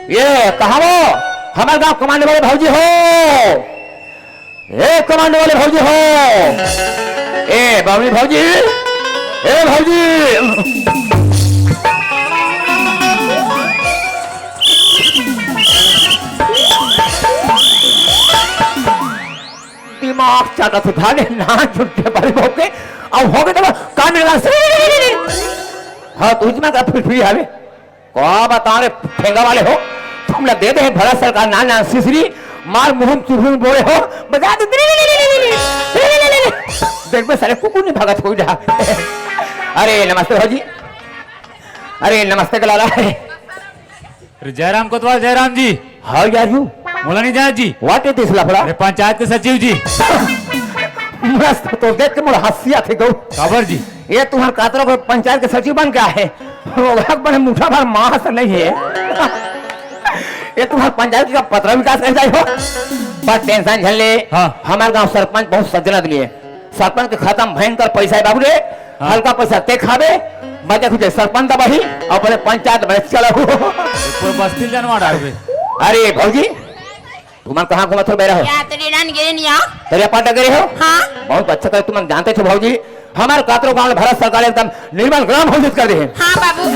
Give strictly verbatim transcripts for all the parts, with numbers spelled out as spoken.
ये कहा वो? हमारे गांव कमांडो वाले भौजी हो। ए कमांडो वाले भौजी हो। ए बावली भौजी। ए भौजी। दिमाग चाटत हे भाले ना झुट्टे बड़े भौके। अब हो गए तो कान में लगा। हाँ, तुझ में का फिर फिर आवे। का बता रे फेंगा वाले हो, तुम लोग दे दे भारत सरकार ना ना सिसरी, मार मुहम चुरमुर बोले हो, बजा दे। देख बे साले कुकुर नहीं भागत कोई डहा। अरे नमस्ते भौजी। अरे नमस्ते कलाला। अरे जयराम कोतवाल, जयराम जी। How are you? मोला नहीं जाना जी। What is this लफड़ा? अरे पंचायत के सचिव जी। मस्त तो देख के मोर हंसी आथे गौ। काबर जी? ये तुम्हार कातरा को पंचायत के सचिव बन गया है। वो भाग बने मुठा भर मांस नहीं है। ये तुम्हार पंचायत का पतरा विकास कर जाए हो। पर टेंशन झन ले। हाँ। हमारे गांव सरपंच बहुत सज्जन आदमी है। सरपंच के खाता में भयंकर पैसा है बाबू रे। हाँ। हल्का पैसा ते खाबे, मजे खुजे सरपंच दबाही, अपने पंचायत में चला। पूरा बस्ती जनवा डालबे। अरे भौजी, तुमन कहाँ घूमत हो बेरा हो? या तेरे नान गिरे नहीं आ। तेरे पाटा गिरे हो? हाँ। बहुत अच्छा करे, तुमन जानते थे भौजी, हमारे कातरो गांव में भारत सरकार एकदम निर्मल ग्राम घोषित कर दे है। हाँ बाबू।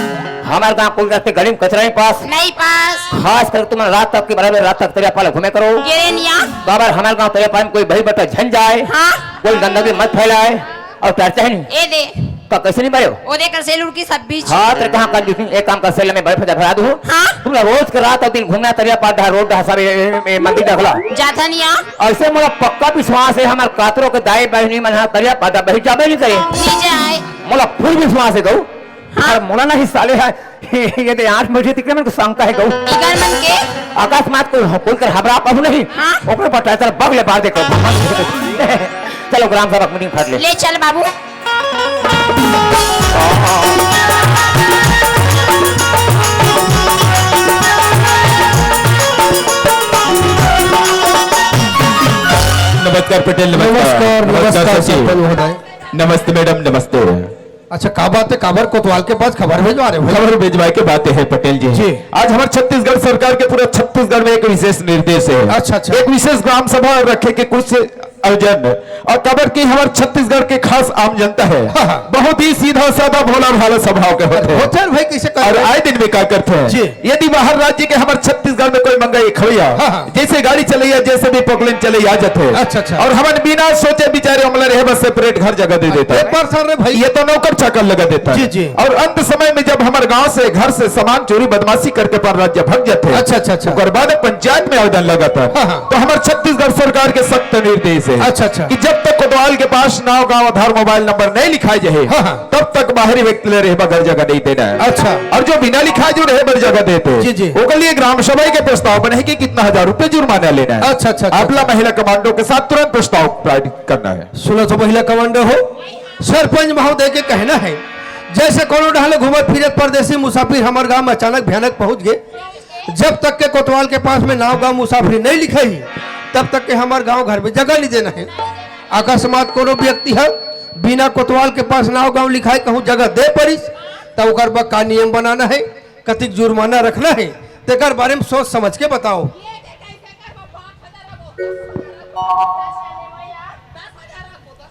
हमारे गांव कुल रस्ते गली में कचरा नहीं पास। नहीं पास। खास कर तुमन रात तक के बराबर रात तक तेरे पाले घूमे करो। गिरे नहीं आ। तो अगर हमारे गांव तेरे पाले में कोई बही बता झन जाए, हाँ। कोई गंदगी मत फैलाए और डरते हैं नहीं। ए दे। का कैसे नहीं बरे हो? ओ दे कर सेलूर की सब बीच। हाँ, तेरे कहाँ कंजूसी, एक काम कर, सेल में बर्फ भरा दूँ। हाँ। तुम रोज के रात और दिन घूमना तरिया पार डहा, रोड डहा, सब ए, ए, ए, मंदिर डहा खुला। जाता नहीं आ। ऐसे मोला पक्का विश्वास है, हमार कातरो के दाई बहिनी मन हा तरिया पार डहा बही जाबे नहीं करे। नहीं जाए। मोला फुल विश्वास है गऊ। हाँ। पर मोला नहीं साले है, ये दे आठ बजे तक मन को शंका है गऊ। इधर मन के? अकस्मात कोई हो, कोई कर हबरा पहु नहीं। हाँ। ओकरे पर टाइटल बगले बार दे कर। चलो ग्राम सभा मीटिंग फट ले। ले चल बाबू। नमस्कार पटेल, नमस्कार। नमस्कार, नमस्कार नमस्कार सचिव। सरपंच महोदय। नमस्ते मैडम, नमस्ते। अच्छा, का बात है, काबर कोतवाल के पास खबर भेजवा रहे हो? खबर भेजवाए के बात है पटेल जी। जी। आज हमारे छत्तीसगढ़ सरकार के पूरा छत्तीसगढ़ में एक विशेष निर्देश है। अच्छा, अच्छा। एक विशेष ग्राम सभा रखे के कुछ आयोजन और काबर की हमारे छत्तीसगढ़ के खास आम जनता है, हाँ, हाँ। बहुत ही सीधा साधा भोला भाला स्वभाव के होते हैं। होते हैं भाई, कैसे करते और हैं? आए दिन में का करते हैं? जी। यदि बाहर राज्य के हमारे छत्तीसगढ़ में कोई मंगाई खवैया, हाँ, हाँ। जैसे गाड़ी चलैया, जैसे भी पकड़न चले आ जाते हैं। अच्छा, अच्छा। और हमारे बिना सोचे बिचारे हमला रहे बस सेपरेट घर जगह दे देता है। एक बार सर रे भाई। ये तो नौकर चाकर लगा देता है। जी, जी। और अंत समय में जब हमारे गांव से, घर से सामान चोरी बदमाशी करके पर राज्य भाग जाते हैं। अच्छा, अच्छा, अच्छा। ओकर बाद पंचायत में आवेदन लगाता है। हाँ, हाँ। तो हमारे छत्तीसगढ़ सरकार के सख्त निर्देश है अच्छा, अच्छा। कि जब तक कोतवाल के पास नाव गांव आधार मोबाइल नंबर नहीं लिखाए जाए, हाँ, हाँ। तब तक बाहरी व्यक्ति ले रहे बर जगह नहीं देना है। अच्छा। और जो बिना लिखाए जो रहे बर जगह देते, जी, जी। ओकर लिए ग्राम सभा के प्रस्ताव बने कि कितना हजार रुपए जुर्माना लेना है। अच्छा, अच्छा, अच्छा, आपला अच्छा। महिला कमांडो के साथ तुरंत प्रस्ताव पारित करना है। सुनो तो महिला कमांडो हो, सरपंच महोदय के कहना है, जैसे कोनो डहले घूमत फिरत परदेसी मुसाफिर हमर गांव में अचानक भयानक पहुंच गए, जब तक के कोतवाल के पास में नाव गांव मुसाफिर नहीं लिखाई, तब तक के हमार गांव घर में जगह नहीं देना है। अकस्मात कोनो व्यक्ति है बिना कोतवाल के पास नाव गांव लिखाए कहूं जगह दे परिस, तब ओकर बर का नियम बनाना है, कतिक जुर्माना रखना है, तेकर बारे में सोच समझ के बताओ।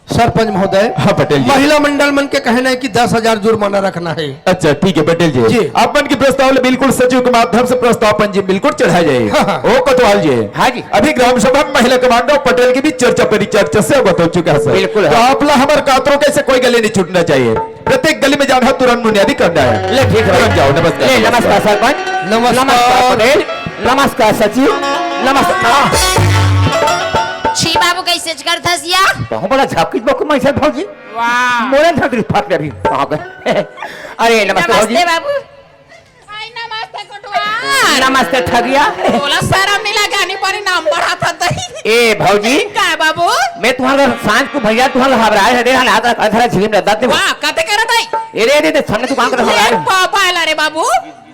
सरपंच महोदय, हाँ, पटेल जी। महिला मंडल मन के कहना है कि दस हजार जुर्माना रखना है। अच्छा, ठीक है, पटेल जी। जी। आप मन के प्रस्ताव ले बिल्कुल सचिव के माध्यम से प्रस्ताव पंजी बिल्कुल चढ़ाया जाए। हाँ, हाँ। ओ कोतवाल जी। हाँ जी। अभी ग्राम सभा में महिला कमांडो पटेल के बीच चर्चा परिचर्चा से अवगत हो चुका है सर। बिल्कुल, तो हाँ। आपला हमर कातरों के से कोई गले नहीं छूटना चाहिए। प्रत्येक गली में जाना है, तुरंत मुनियादी करना है। ले, ठीक है। तुरंत जाओ, नमस्कार, ले, नमस्कार। नमस्कार सरपंच। नमस्कार। नमस्कार पटेल। नमस्कार सचिव। नमस्कार। छी बाबू, कैसे करथस या? बहुत बड़ा झापकी बकु मैं से भौजी। वाह। मोरे धगरी फाट ले अभी। कहाँ गए? अरे, नमस्ते नमस्ते भौजी। बाबू। आई नमस्ते कोटवाल। नमस्ते ठगिया। बोला शरम नहीं लगा, नहीं पानी नाम बढ़ा था तई। ए भौजी। का बाबू? मैं तुम्हारा सांझ को भैया तुम्हारा घबराए है, रे हाथ रखा था झिलिम रद्दा ते। वाह, कते करत आई? ए रे रे रे, सामने दुकान का घबराए। बायला रे बाबू।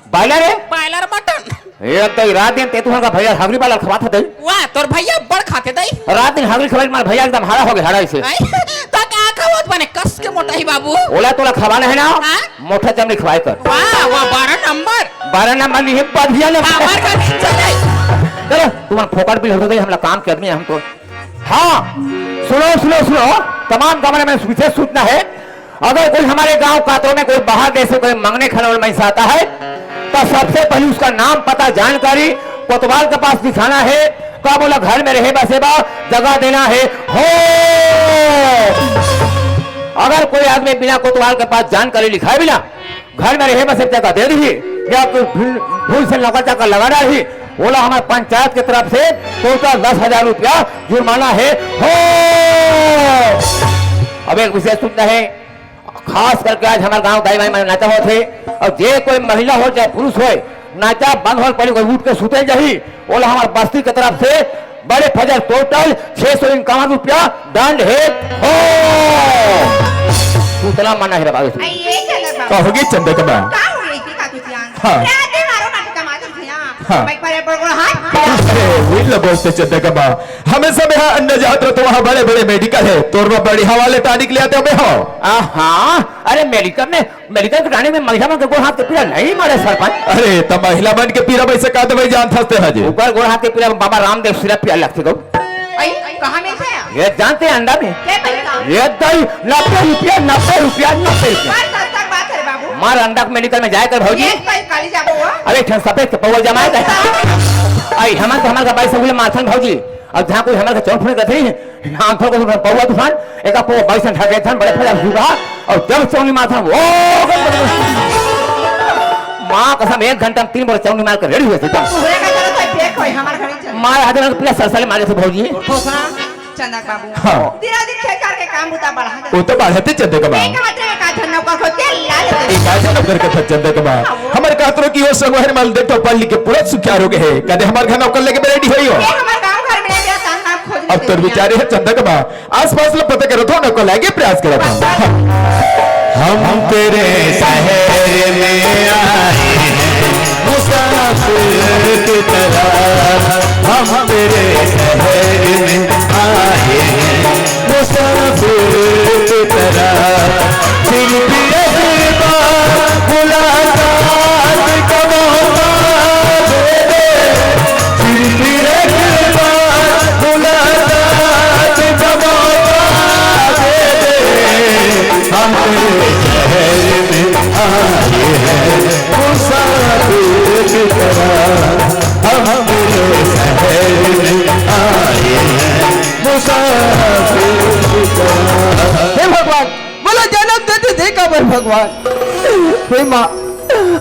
बायला रे? बायला रे मटन। ए तो रात दिन ते तुम्हारा भैया हगरी बाला खवात था तई। वाह, तोर भैया बड़ खाते तई। रात दिन हगरी खवाई मार भैया एकदम हाड़ा हो गए, हाड़ा इसे। आई, तो का खावत बने कस के मोटा ही बाबू? ओला तोला खवाना है ना? हाँ? मोटा चमड़ी खवाए कर। वाह, वाह, बारह नंबर। बारह नंबर नहीं है, पढ़िया ना। हमार का नहीं चले। चलो, तुम्हारा फोकट भी हो गई, हमला काम के आदमी है हम तो। हाँ, सुनो, सुनो, सुनो, तमाम गाँव में विशेष सूचना है। अगर कोई हमारे गांव कातरो में कोई बाहर देश से कोई मंगने खाने वाला महिला आता है, तो सबसे पहले उसका नाम, पता, जानकारी कोतवाल के पास दिखाना है। का बोला, घर में रहे बसे बा, जगह देना है। हो, अगर कोई आदमी बिना कोतवाल के पास जानकारी लिखाए बिना घर में रहे बसे जगह दे दी, या कोई भूल, भूल से नकल चक्कर लगा डाली, बोला, हमारे पंचायत की तरफ से टोटल दस हजार रुपया जुर्माना है। हो, अब एक विशेष सूचना है, खास करके आज हमारे गांव दाई माई में नाचा होत हे, और जे कोई महिला हो चाहे पुरुष हो, नाचा बंद होल पहले कोई उठ के सुते जाही, बोला, हमारे बस्ती की तरफ से बड़े फजर टोटल छह सौ इक्यावन रुपया दंड है। हो, सूचना मना है बाबा। आई ये चंदक बाबू। का होगी चंदक बा? का हो गई थी का तुझे आंख? हाँ। रात में मारो ना तो कमा तुझे यहाँ। हाँ। मैं पर बड़ बड़ हाथ। अरे, वही लो बोलते चंदक बा। हमेशा में हाँ अंदर जात रहो तो वहाँ बड़े बड़े मेडिकल है। तोर में बड़ी हवा ले टानिक ले आते हमें हो। आहा, अरे मेडिकल में, मेडिकल के टानिक में महिला मन के गोड़ हाथ के पीड़ा नहीं मारे सरपंच। अरे, त महिला मन के पीड़ा वैसे का दवाई जान थसते हजे? ऊपर गोड़ हाथ के पीड़ा बाबा रामदेव सिरप पिया लगते गो। आई, कहाँ मिलते हैं? ये जानते हैं अंडा में? क्या पैसा? ये दही नब्बे रुपया, नब्बे रुपया, नब्बे रुपया। बात सच सच बात है बाबू। मार अंडा के मेडिकल में जाए कर भौजी। एक पैसा काली जाबो हो। अरे ठन सफेद के पौवा जमाए कर। आई हमन तो हमन का बाईस सौ माथन भौजी। अब जहाँ कोई हमन का चौक फुने करते ही, हम थोड़ा कुछ पौवा तूफान, एक पौवा बाईस से ढके थन, बड़े फैला हुआ। और जब चौनी माथन, वो माँ कसम, एक घंटा में तीन बार चौनी मार कर रेडी हुए थे। तोहरे का चलो तो फेंक होई, हमार घड़ी चल। मार हाथ में पीला सरसले मारे थे भौजी। उठो सा, चंदक बाबू। हाँ। धीरे धीरे खेत करके काम बुता बढ़ा दे। वो तो बढ़ाते चंदक बा। एक हाथ में का धन नौकर को तेल ला लेते। एक हाथ नौकर के था चंदक बा। हाँ, वो। हमारे कहत रहो कि वो संगवारी माल देखो पढ़ लिख के पूरा सुखियार हो गए है। कदे हमार घर नौकर लेके रेडी होई हो। ये हमार गांव घर में मेरा तान नाम खोज अब लेते तोर हैं। विचारे है चंदक बा। आसपास ला पता करत हो, नौकर लागे प्रयास करत हो। हम तेरे शहर में आए हैं मुसाफिर की तरह, हम तेरे शहर में आए हैं मुसाफिर की तरह, फिर भी एक बार मुलाकात का मौका दे दे। फिर, फिर एक बार मुलाकात का मौका दे दे। हम तेरे शहर में आए हैं मुसाफिर की तरह। हम तेरे शहर में आए हैं मुसाफिर की तरह। हे भगवान, मोला जन्म देते दे काबर भगवान। हे माँ,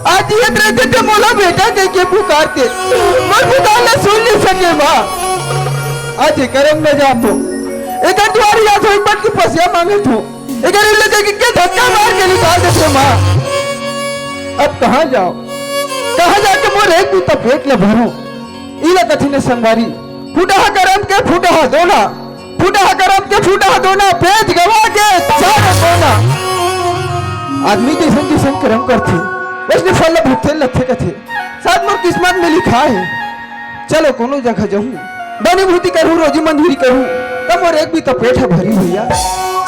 आज जियत रहते ते मोला बेटा कह के पुकारते, मोर पुकार ला सुन नहीं सके माँ। आज एकर अंग में जात हो, एकर दुआरी जात हो, एक बार की पसिया मांगत हो, एकर इल्ले के, के धक्का मार के निकाल देते माँ। अब कहाँ जाओ, कहाँ जाके मोर एक भी तपेट ले भरो। इला कथी ने संगवारी, फूटा हा करम के फूटा हा दोना, फूटा हा करम के फूटा हा दोना, पेट गवा के चार कोना। आदमी जैसन जैसन करम करथे, वैसने फल ल भुगते लगथे कथे। शायद मोर किस्मत में लिखा है। चलो कोनो जगह जाहूँ, दानी भूती करहूँ, रोजी मंजूरी करहूँ, तब मोर एक भी तपेट है भरी भैया।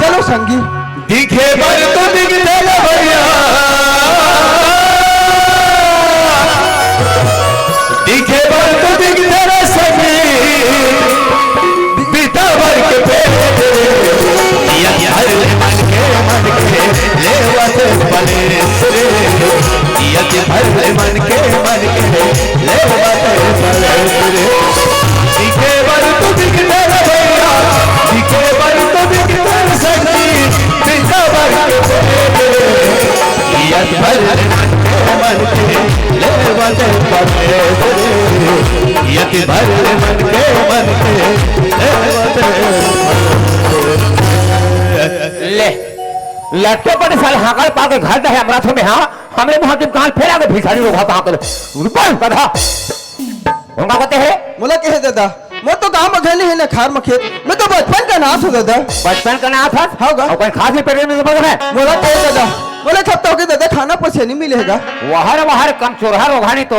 चलो संगी। दिखे बर तो दिखते ना भैया, दिखे बर तो दिखते ना सभी, बीता बर के पेट, जियत भर ले मन के, मन के, लेवत बने रे। जियत भर ले मन के, मन के, लेवत बने रे। दिखे बर तो दिखते ना भैया, दिखे बर तो दिखते ना सखी, बीता बर के पेट, जियत भर ले मन के, मन के, लेवत बने रे। जियत भर ले मन के, मन के, लेवत बने रे। ले, लट्टे पर साल हाकल पा के घर दहे हमरा थो में, हाँ, हमरे मुँह के कान फेरा के भिखारी लोग हाथ हाथ ले। रुपन कधा। उनका कहते हैं? मोला कहे दादा, मोर तो गाँव में घर नहीं है ना खार में खेत, मैं तो बचपन का नाथ हूँ दादा। बचपन का नाथ है? हाँ गा। और कोई खास नहीं पेट में तो है? मोला कहे दादा, मोला एक हफ्ता हो गया दादा, खाना पैसे नहीं मिलेगा। वहर वहर कम चोरहा रोगानी तो,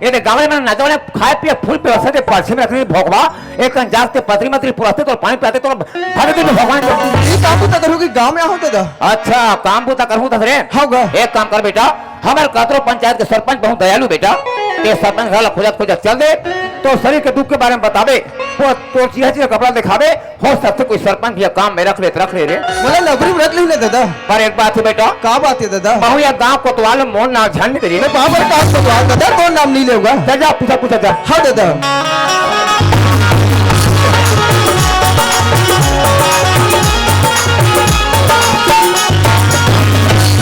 ये दे गाँव में नचवाले खाए पिए फूल पे वसते पर्ची में रखनी भोगवा, एक कन जात के पत्री मंत्री पुरस्ते तो पानी पिलाते तो भगत में भगवान को। ये काम बुता करूँ कि गाँव में आहूँ दादा? अच्छा, काम बुता करूँ तो रे। हाँ गा। एक काम कर बेटा, हमर कातरो पंचायत के सरपंच बहुत दयालु बेटा। ते सरपंच घर ला खोजत खोजत चल दे, तो शरीर के दुख के बारे में बताबे, तो तोर चीरा चीरा कपड़ा दिखाबे, हो सकथे कोई सरपंच भी काम में रख ले त रख ले रे। मोला नौकरी में रख ले ना दादा। पर एक बात हे बेटा। का बात हे दादा? महू या गांव कोतवाल मोर नाम झन नहीं दे रे। मैं बाबर का कोतवाल दादा, तोर नाम नहीं लेगा। जा, जा, पूछा, पूछा, जा। हाँ दादा।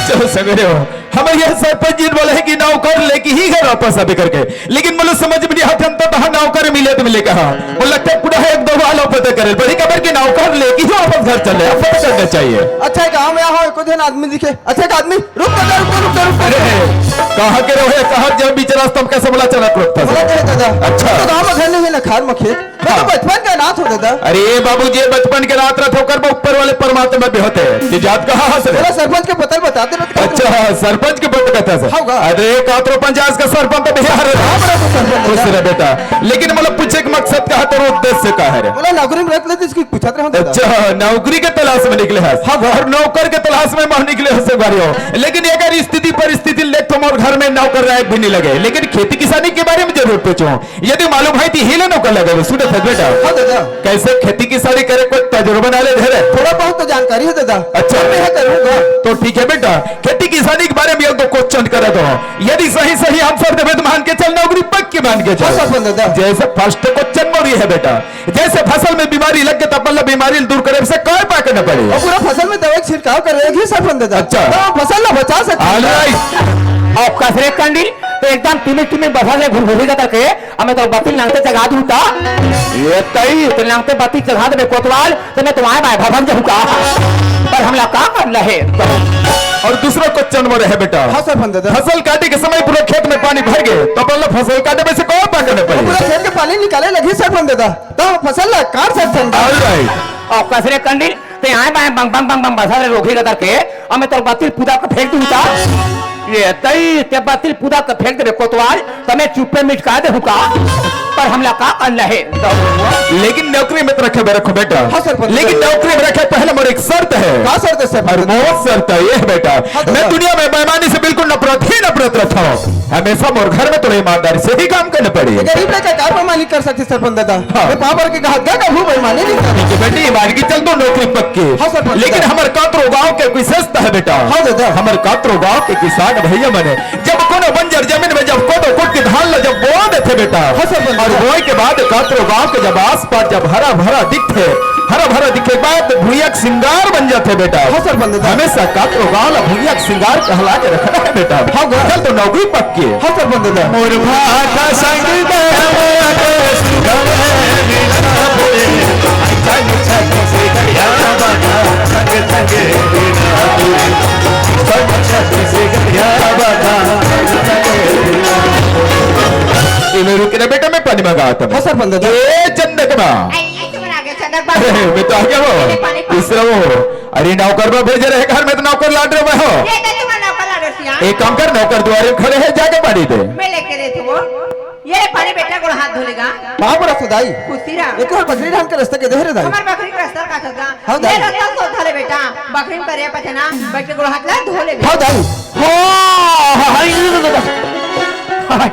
चलो सवेरे हो। हमर ये सरपंच जी बोले हे कि नौकर लेके ही घर वापस आबे करके, लेकिन मोला समझ में नहीं आत हे, हम तो तहाँ नौकर मिले तो मिले कहाँ। मोला लगथे पूरा एक दो बार पता करे, बड़ी खबर कि नौकर लेके ही वापस घर चले, अब पता करना चाहिए। अच्छा, एक गाँव में आहो, एको झन आदमी दिखे। अच्छा, एक आदमी, रुक दादा, रुक, रुक, रुक, रुक। अरे, कहाँ के रहे, कहाँ जब बीच रास्ता में कैसे बोला चला क्रोध था? बोला चला दादा। अच्छा। तो गाँव में घर नहीं है ना, खार में खेत। मैं तो हाँ। बचपन के अनाथ हूँ दादा। अरे बाबू जी, बचपन के अनाथ रहिथे, ओकर बर ऊपर वाले परमात्मा भी होथे। ये जात कहाँ हस रे? बोला सरपंच के पता ल बता दे रहा था। अच्छा, सरपंच के पता कहता सर। हाँ, हाँ। अरे कातरो पंचायत का सरपंच तो भैया हरे। हाँ, बड़ा तो सरपंच खुश दादा। रहे बेटा। लेकिन मतलब पूछे के मकसद का है, तेरा उद्देश्य का है रे? बोला नौकरी में रख लेते, इसकी पूछत रहा हूँ दादा। अच्छा, नौकरी के तलाश में निकले हस। हाँ, हाँ। और नौकर के तलाश में मह निकले हस, संगवारी हो। लेकिन अगर स्थिति परिस्थिति देख तो मोर घर में नौकर लायक भी नहीं लगे, लेकिन खेती किसानी के बारे में जरूर पूछो। यदि मालूम है तो हिले नौकर लगे, सुनत है बेटा। हाँ दादा। कैसे खेती किसानी करे, कोई तजुर्बा ना ले धरे? थोड़ा बहुत तो जानकारी है दादा। अच्छा। मैं यह करूँगा। तो ठीक है बेटा, खेती किसानी के बारे में एक दो क्वेश्चन करे तो, यदि सही सही आंसर देबे तो मान के चल, नौकरी पक्की मान के चल। हाँ सरपंच दादा। जैसे फर्स्ट क्वेश्चन मोर ये है बेटा, जैसे फसल में बीमारी लग गई तो अपन ला बीमारी दूर करे से काय पाके न पड़े? और पूरा फसल में दवाई छिड़काव कर रहे हैं सरपंच दादा। अच्छा। तो हम फसल ला बचा सकते हैं। All right। अब कसरे कंडी तो एकदम टिमिक टिमिक बसा ले घुरघुरी का करके हमें तो बत्ती नंगते जगा दूँ का? ये तई तो नंगते बत्ती जगा दे कोतवाल, तो मैं तुम्हारे भाई भवन जाऊँ का? पर हमला का करना है? और दूसरा क्वेश्चन वो रहे बेटा। हाँ सरपंच दादा। फसल काटे के समय पूरा खेत में पानी भर गए, तो बोलो फसल काटे में से कौन पाके न पड़े? पूरा खेत के पानी निकाले लगी सरपंच दादा, तो फसल ला काट सकते हैं। All right। और कसरे कंडी ते आए बाएं बंग बंग बंग बंग बसा रे रोखी गदर के, अमे तोर बत्ती पूदा के फेंक दूँ का? ये तई ते बत्ती पूदा के फेंक देबे कोतवाल, त मैं चुप्पे मिटका देहूँ का? पर हमला का करना है? लेकिन नौकरी में तो रखे बे रखो बेटा। हाँ सर, पर लेकिन नौकरी में रखे पहले मोर एक शर्त है। का शर्त है सर? और वो शर्त है ये बेटा, हाँ, तो मैं सर। दुनिया में बेईमानी से बिल्कुल नफरत ही नफरत रखता हूँ। हमेशा मोर घर में तो ईमानदारी से ही काम करने पड़ी। ये गरीब लइका का बेईमानी कर सकथे सरपंच दादा? हाँ। ये पावर के कहा गया कभू बेईमानी नहीं कर। ठीक है बेटी, ईमान की चल तो नौकरी पक्की। हाँ सरपंच लेकिन दादा। हमर कातरो गांव के विशेषता है बेटा। हाँ दादा। हमर कातरो गांव के किसान भैया मने जब कोनो बंजर जमीन में जब कोदो कुटकी धान ला जब बोआ देथे बेटा। हाँ सरपंच और दादा। बोए के बाद कातरो गांव के जब आसपास जब हरा भरा दिखथे, हरा भरा दिखे के बाद भुइयां के सिंगार बन जाथे बेटा। हाँ सरपंच दादा। हमेशा कातरो गांव ला भुइयां के सिंगार कहला के रखना है बेटा। हाँ गा। चल तो नौकरी पक्की। हाँ सरपंच दादा। मोर भाटा संग गया बाटे, सुगम है बिना बोले। आई संग छत से गया बाटा, संग संग बिना बोले। संग छत से गया बाटा, संग संग बिना बोले। इमे रुक ना बेटा, मैं पानी मंगावत हूँ। हाँ सरपंच दादा। ए चंदकमा। आई, आई तुम्हारा आगे चंदक अरे, बाबू। मैं तो आ गया वो। पानी, पानी, पानी। दूसरा वो। अरे, नौकर को भेजे रहे घर में तो नौकर लाड रहे हो। ये तो तुम्हारा नौकर लाड रहे सिया। एक काम कर, नौकर दुआरे में खड़े हैं, जाके पानी दे। मैं लेके देती हूँ। ये ले पानी बेटा, गोड़ हाथ धो लेगा। बाप रे, सुदाई। खुशी रहा। एक और बकरी धान के रास्ता के दे रे दाई। हमार बकरी के रास्ता का चलता। हाँ, ये दाई। रास्ता तो धो ले बेटा। बकरी में करे पचना, बैठ के गोड़ हाथ ला धो ले। हाँ, दाई। हाँ, हाँ, हाँ, ये, ये, ये, ये।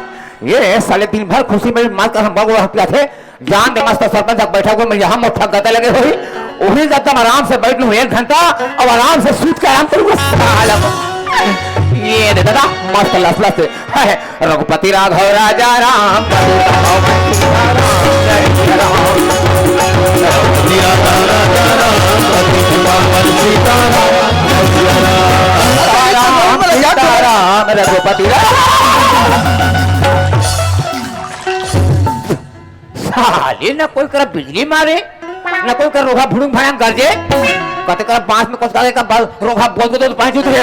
ये साले दिन भर खुशी में मार कर हम गोड़ हाथ पिलाथे। जान दे मस्त सरपंच साहब बैठा हुआ, मैं यहाँ मोटा गद्दा लगे हुई, वहीं गद्दा में आराम से बैठ लूँ एक घंटा, अब आराम से सूत के आराम करूँगा। साला, ये दे दादा, मस्त लसलस है। रघुपति राघव राजा राम। राम, सीता राम, रघुपति राम। साले न कोई करा बिजली मारे, न कोई करा रोघा भुड़ुंग भड़ांग गरजे। कते करा बांस में कोचका के का बाल रोघा बोल दे तो पांच उतरे।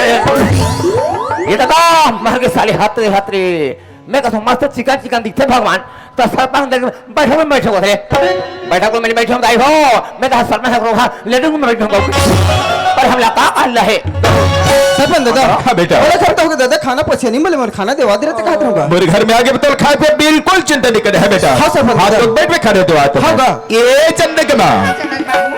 ये तो का मर के साले हाथ रे, हाथ रे। मैं कसम मस्त चिकन चिकन दिखथे भगवान। तो सरपंच देख बैठक में बैठे होते। बैठक में बैठे होते आई हो। मैं कहा सरपंच रोघा लेटरिन में बैठे होंगे। पर हमला का अल्लाह है। सरपंच दादा। हाँ बेटा। बोले घर तो होगे दादा, खाना पछे नहीं मिले, मगर खाना देवा दे रहते कहते होगा। मेरे घर में आगे तो खाए पे बिल्कुल चिंता नहीं करे है बेटा। हाँ सरपंच हाँ दादा। तो बैठ में खाने दो आते हाँ हैं। गा। ये चंदकमा।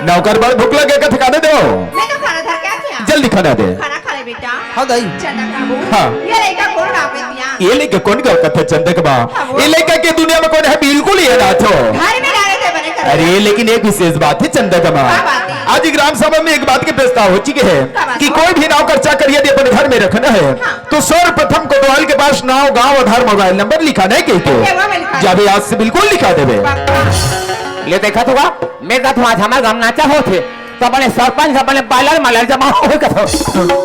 नौकर बड़ भूख लगे का ठिकाने दो। मैं तो खाना धर के आती हूँ। जल्दी खाना दे। खाना खा ले बेटा। हाँ दाई। चंदा बाबू। हाँ। ये लइका कोन गाँव के दिया? ये लइका कोन गाँव का था चंदा के बा? हाँ, वो। ये लइका के दुनिया में कोन है, बिल्कुल ये ना थो। घर में रहे थे बने कर। अरे लेकिन एक विशेष बात है चंदा के बा। का बात है? आज ग्राम सभा में एक बात के प्रस्ताव हो चुके हैं का बात कि हो? कोई भी नौकर चाकर यदि अपन घर में रखना है हाँ। तो सर्वप्रथम कोतवाल के पास नाव, गांव, आधार, मोबाइल नंबर लिखा नहीं कही के। ये वो मैं लिखा जब आज से बिल्कुल लिखा देवे। पक्का। ले देखा तो का? मैं का तो आज हमारे गांव नाचा होथे। तो अपने सरपंच अपने बालर मालर जमा हो गए कथो।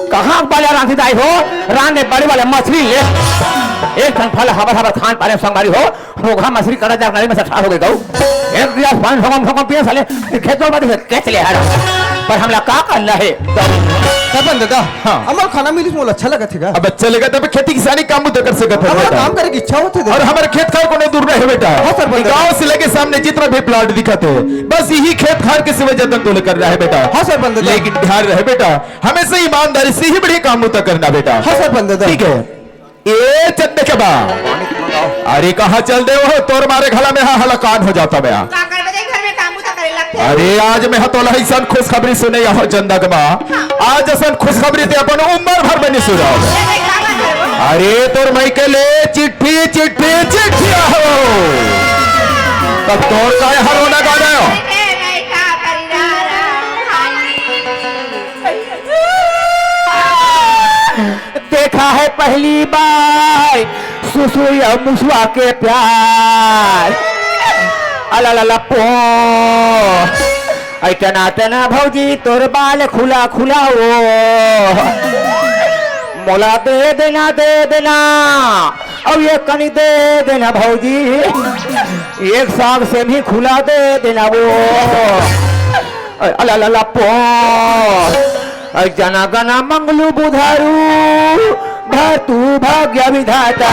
कहाँ बालर रांधी दाई हो? रांधे बड़े वाले मछली ले। एक ठन फल हबर हबर खान पारे संगवारी हो। रोगहा मछली कड़ा जाकर में से ठार हो गए गऊ। एक गिलास पानी भगम भगम पिए साले। खेत में बड़ी खेत ले हर। पर हमला का करना है? सरपंच दादा, हाँ। हमर खाना मिलिस मोला अच्छा लगत हे गा। अब अच्छा लगा तब खेती किसानी काम बुता कर सकत है हमारा बेटा। काम करे की इच्छा होथे दादा। और हमारे खेत खार कोनो दूर रहे बेटा। हाँ, सरपंच। गांव से लेके सामने जितना भी प्लाट दिखत है, बस यही खेत खार के सिवा जतन तोले करना है बेटा। हाँ, सरपंच। लेकिन ध्यान रहे बेटा, हमेशा ईमानदारी से ही बढ़िया काम बुता करना बेटा। हाँ, सरपंच। ठीक है, ए चंदे के बा। अरे कहाँ चल दे हो, तोर मारे घला में हा हलाकान हो जाता मैं। का करबे दे, घर में काम बुता करे लगथे। अरे आज मैं हा तोला ऐसन खुशखबरी सुने यहाँ चंदा के बा। हाँ। आज असन खुशखबरी ते अपन उम्र भर में नहीं सुना। अरे तोर माई के ले चिट्ठी, चिट्ठी, चिट्ठी आहो। तब तोर काय हरोना गाना हो? देखा है पहली बार सुसु या मुसुआ के प्यार। अला ला ला पो। ऐ तना तना भौजी तोर बाल खुला खुला ओ। मोला दे देना, दे देना। अब ये कनी दे देना भौजी। एक साग से भी खुला दे देना वो। अला ला ला पो। अरे जना गना मंगलू बुधारू, भरतू भाग्य विधाता।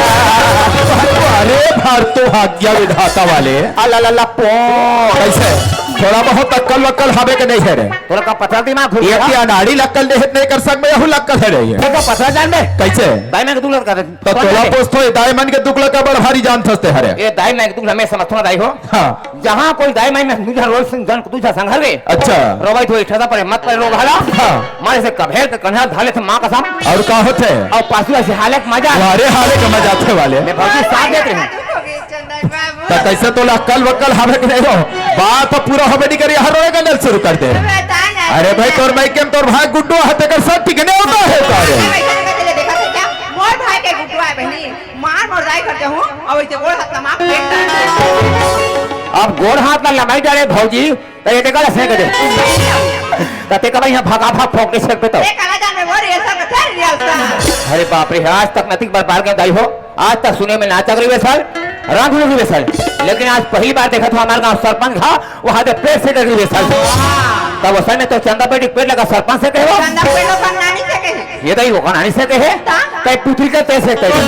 अरे भरतू भाग्य विधाता वाले। अला ला ला पो। कैसे? थोड़ा बहुत अक्कल वक्कल हवे के नहीं है रे? तोला का पतला दिमाग हो ये गया? क्या नाड़ी लक्कल देहत नहीं कर सक में यहू लक्कल है रे ये। तोला का पतला जान में? कैसे? दाई मन के दुख लगा दे। तो तोला पूछतो दाई मन के दुख लगा बड़ भारी जान थसते हरे। ये दाई मन के दुख हमें समझतो ना दाई हो। हाँ। जहाँ कोई दाई माई में दूजा रोज सिंह जन दूजा संघर गे। अच्छा। रोवई धोई ठेदा परे मत परे रोग हला। हाँ। मारे से कभेर के कन्हा धाले थे माँ कसम। और का होथे? और पासुआ से हाले के मजा। वारे हाले के मजा थे वाले। मैं भौजी साथ देते हैं। तो कैसे तोला अक्कल वक्कल हवे के नहीं हो? बात तो पूरा हवे नहीं करी, हर रोए गंडल शुरू कर दे। अरे भाई तोर माई के तोर भाई गुड्डू हते कर सब टिकने होता है तारे। मोर भाई के गुड्डू है बहनी। मार मोर दाई घर जाहूं, अउ इसे गोड़ हाथ ला मार फेंक डाल। अब गोड़ हाथ ला लमाई डाले भौजी, त ये देखा से कदे। त ते कबा यहाँ भगा भाग फोक दे सकबे तो। ए, काला जान में वो रिहर्सल में थे, रिहर्सल। अरे बाप रे, आज तक नतिक बार बार के दाई हो, आज तक सुने में ना चक रही वे साल, रंग रही वे साल। लेकिन आज पहली बार देखा था हमारे गांव सरपंच घा, वहां दे पेट से डगरी वे साल। तब असल में तो चंदा बेटी पेट लगा सरपंच से कहे वो। चंदा पेट लगा नानी से कहे। ये तो ही होगा नानी से कहे। ता? कहीं पुत्री का तैसे कहे।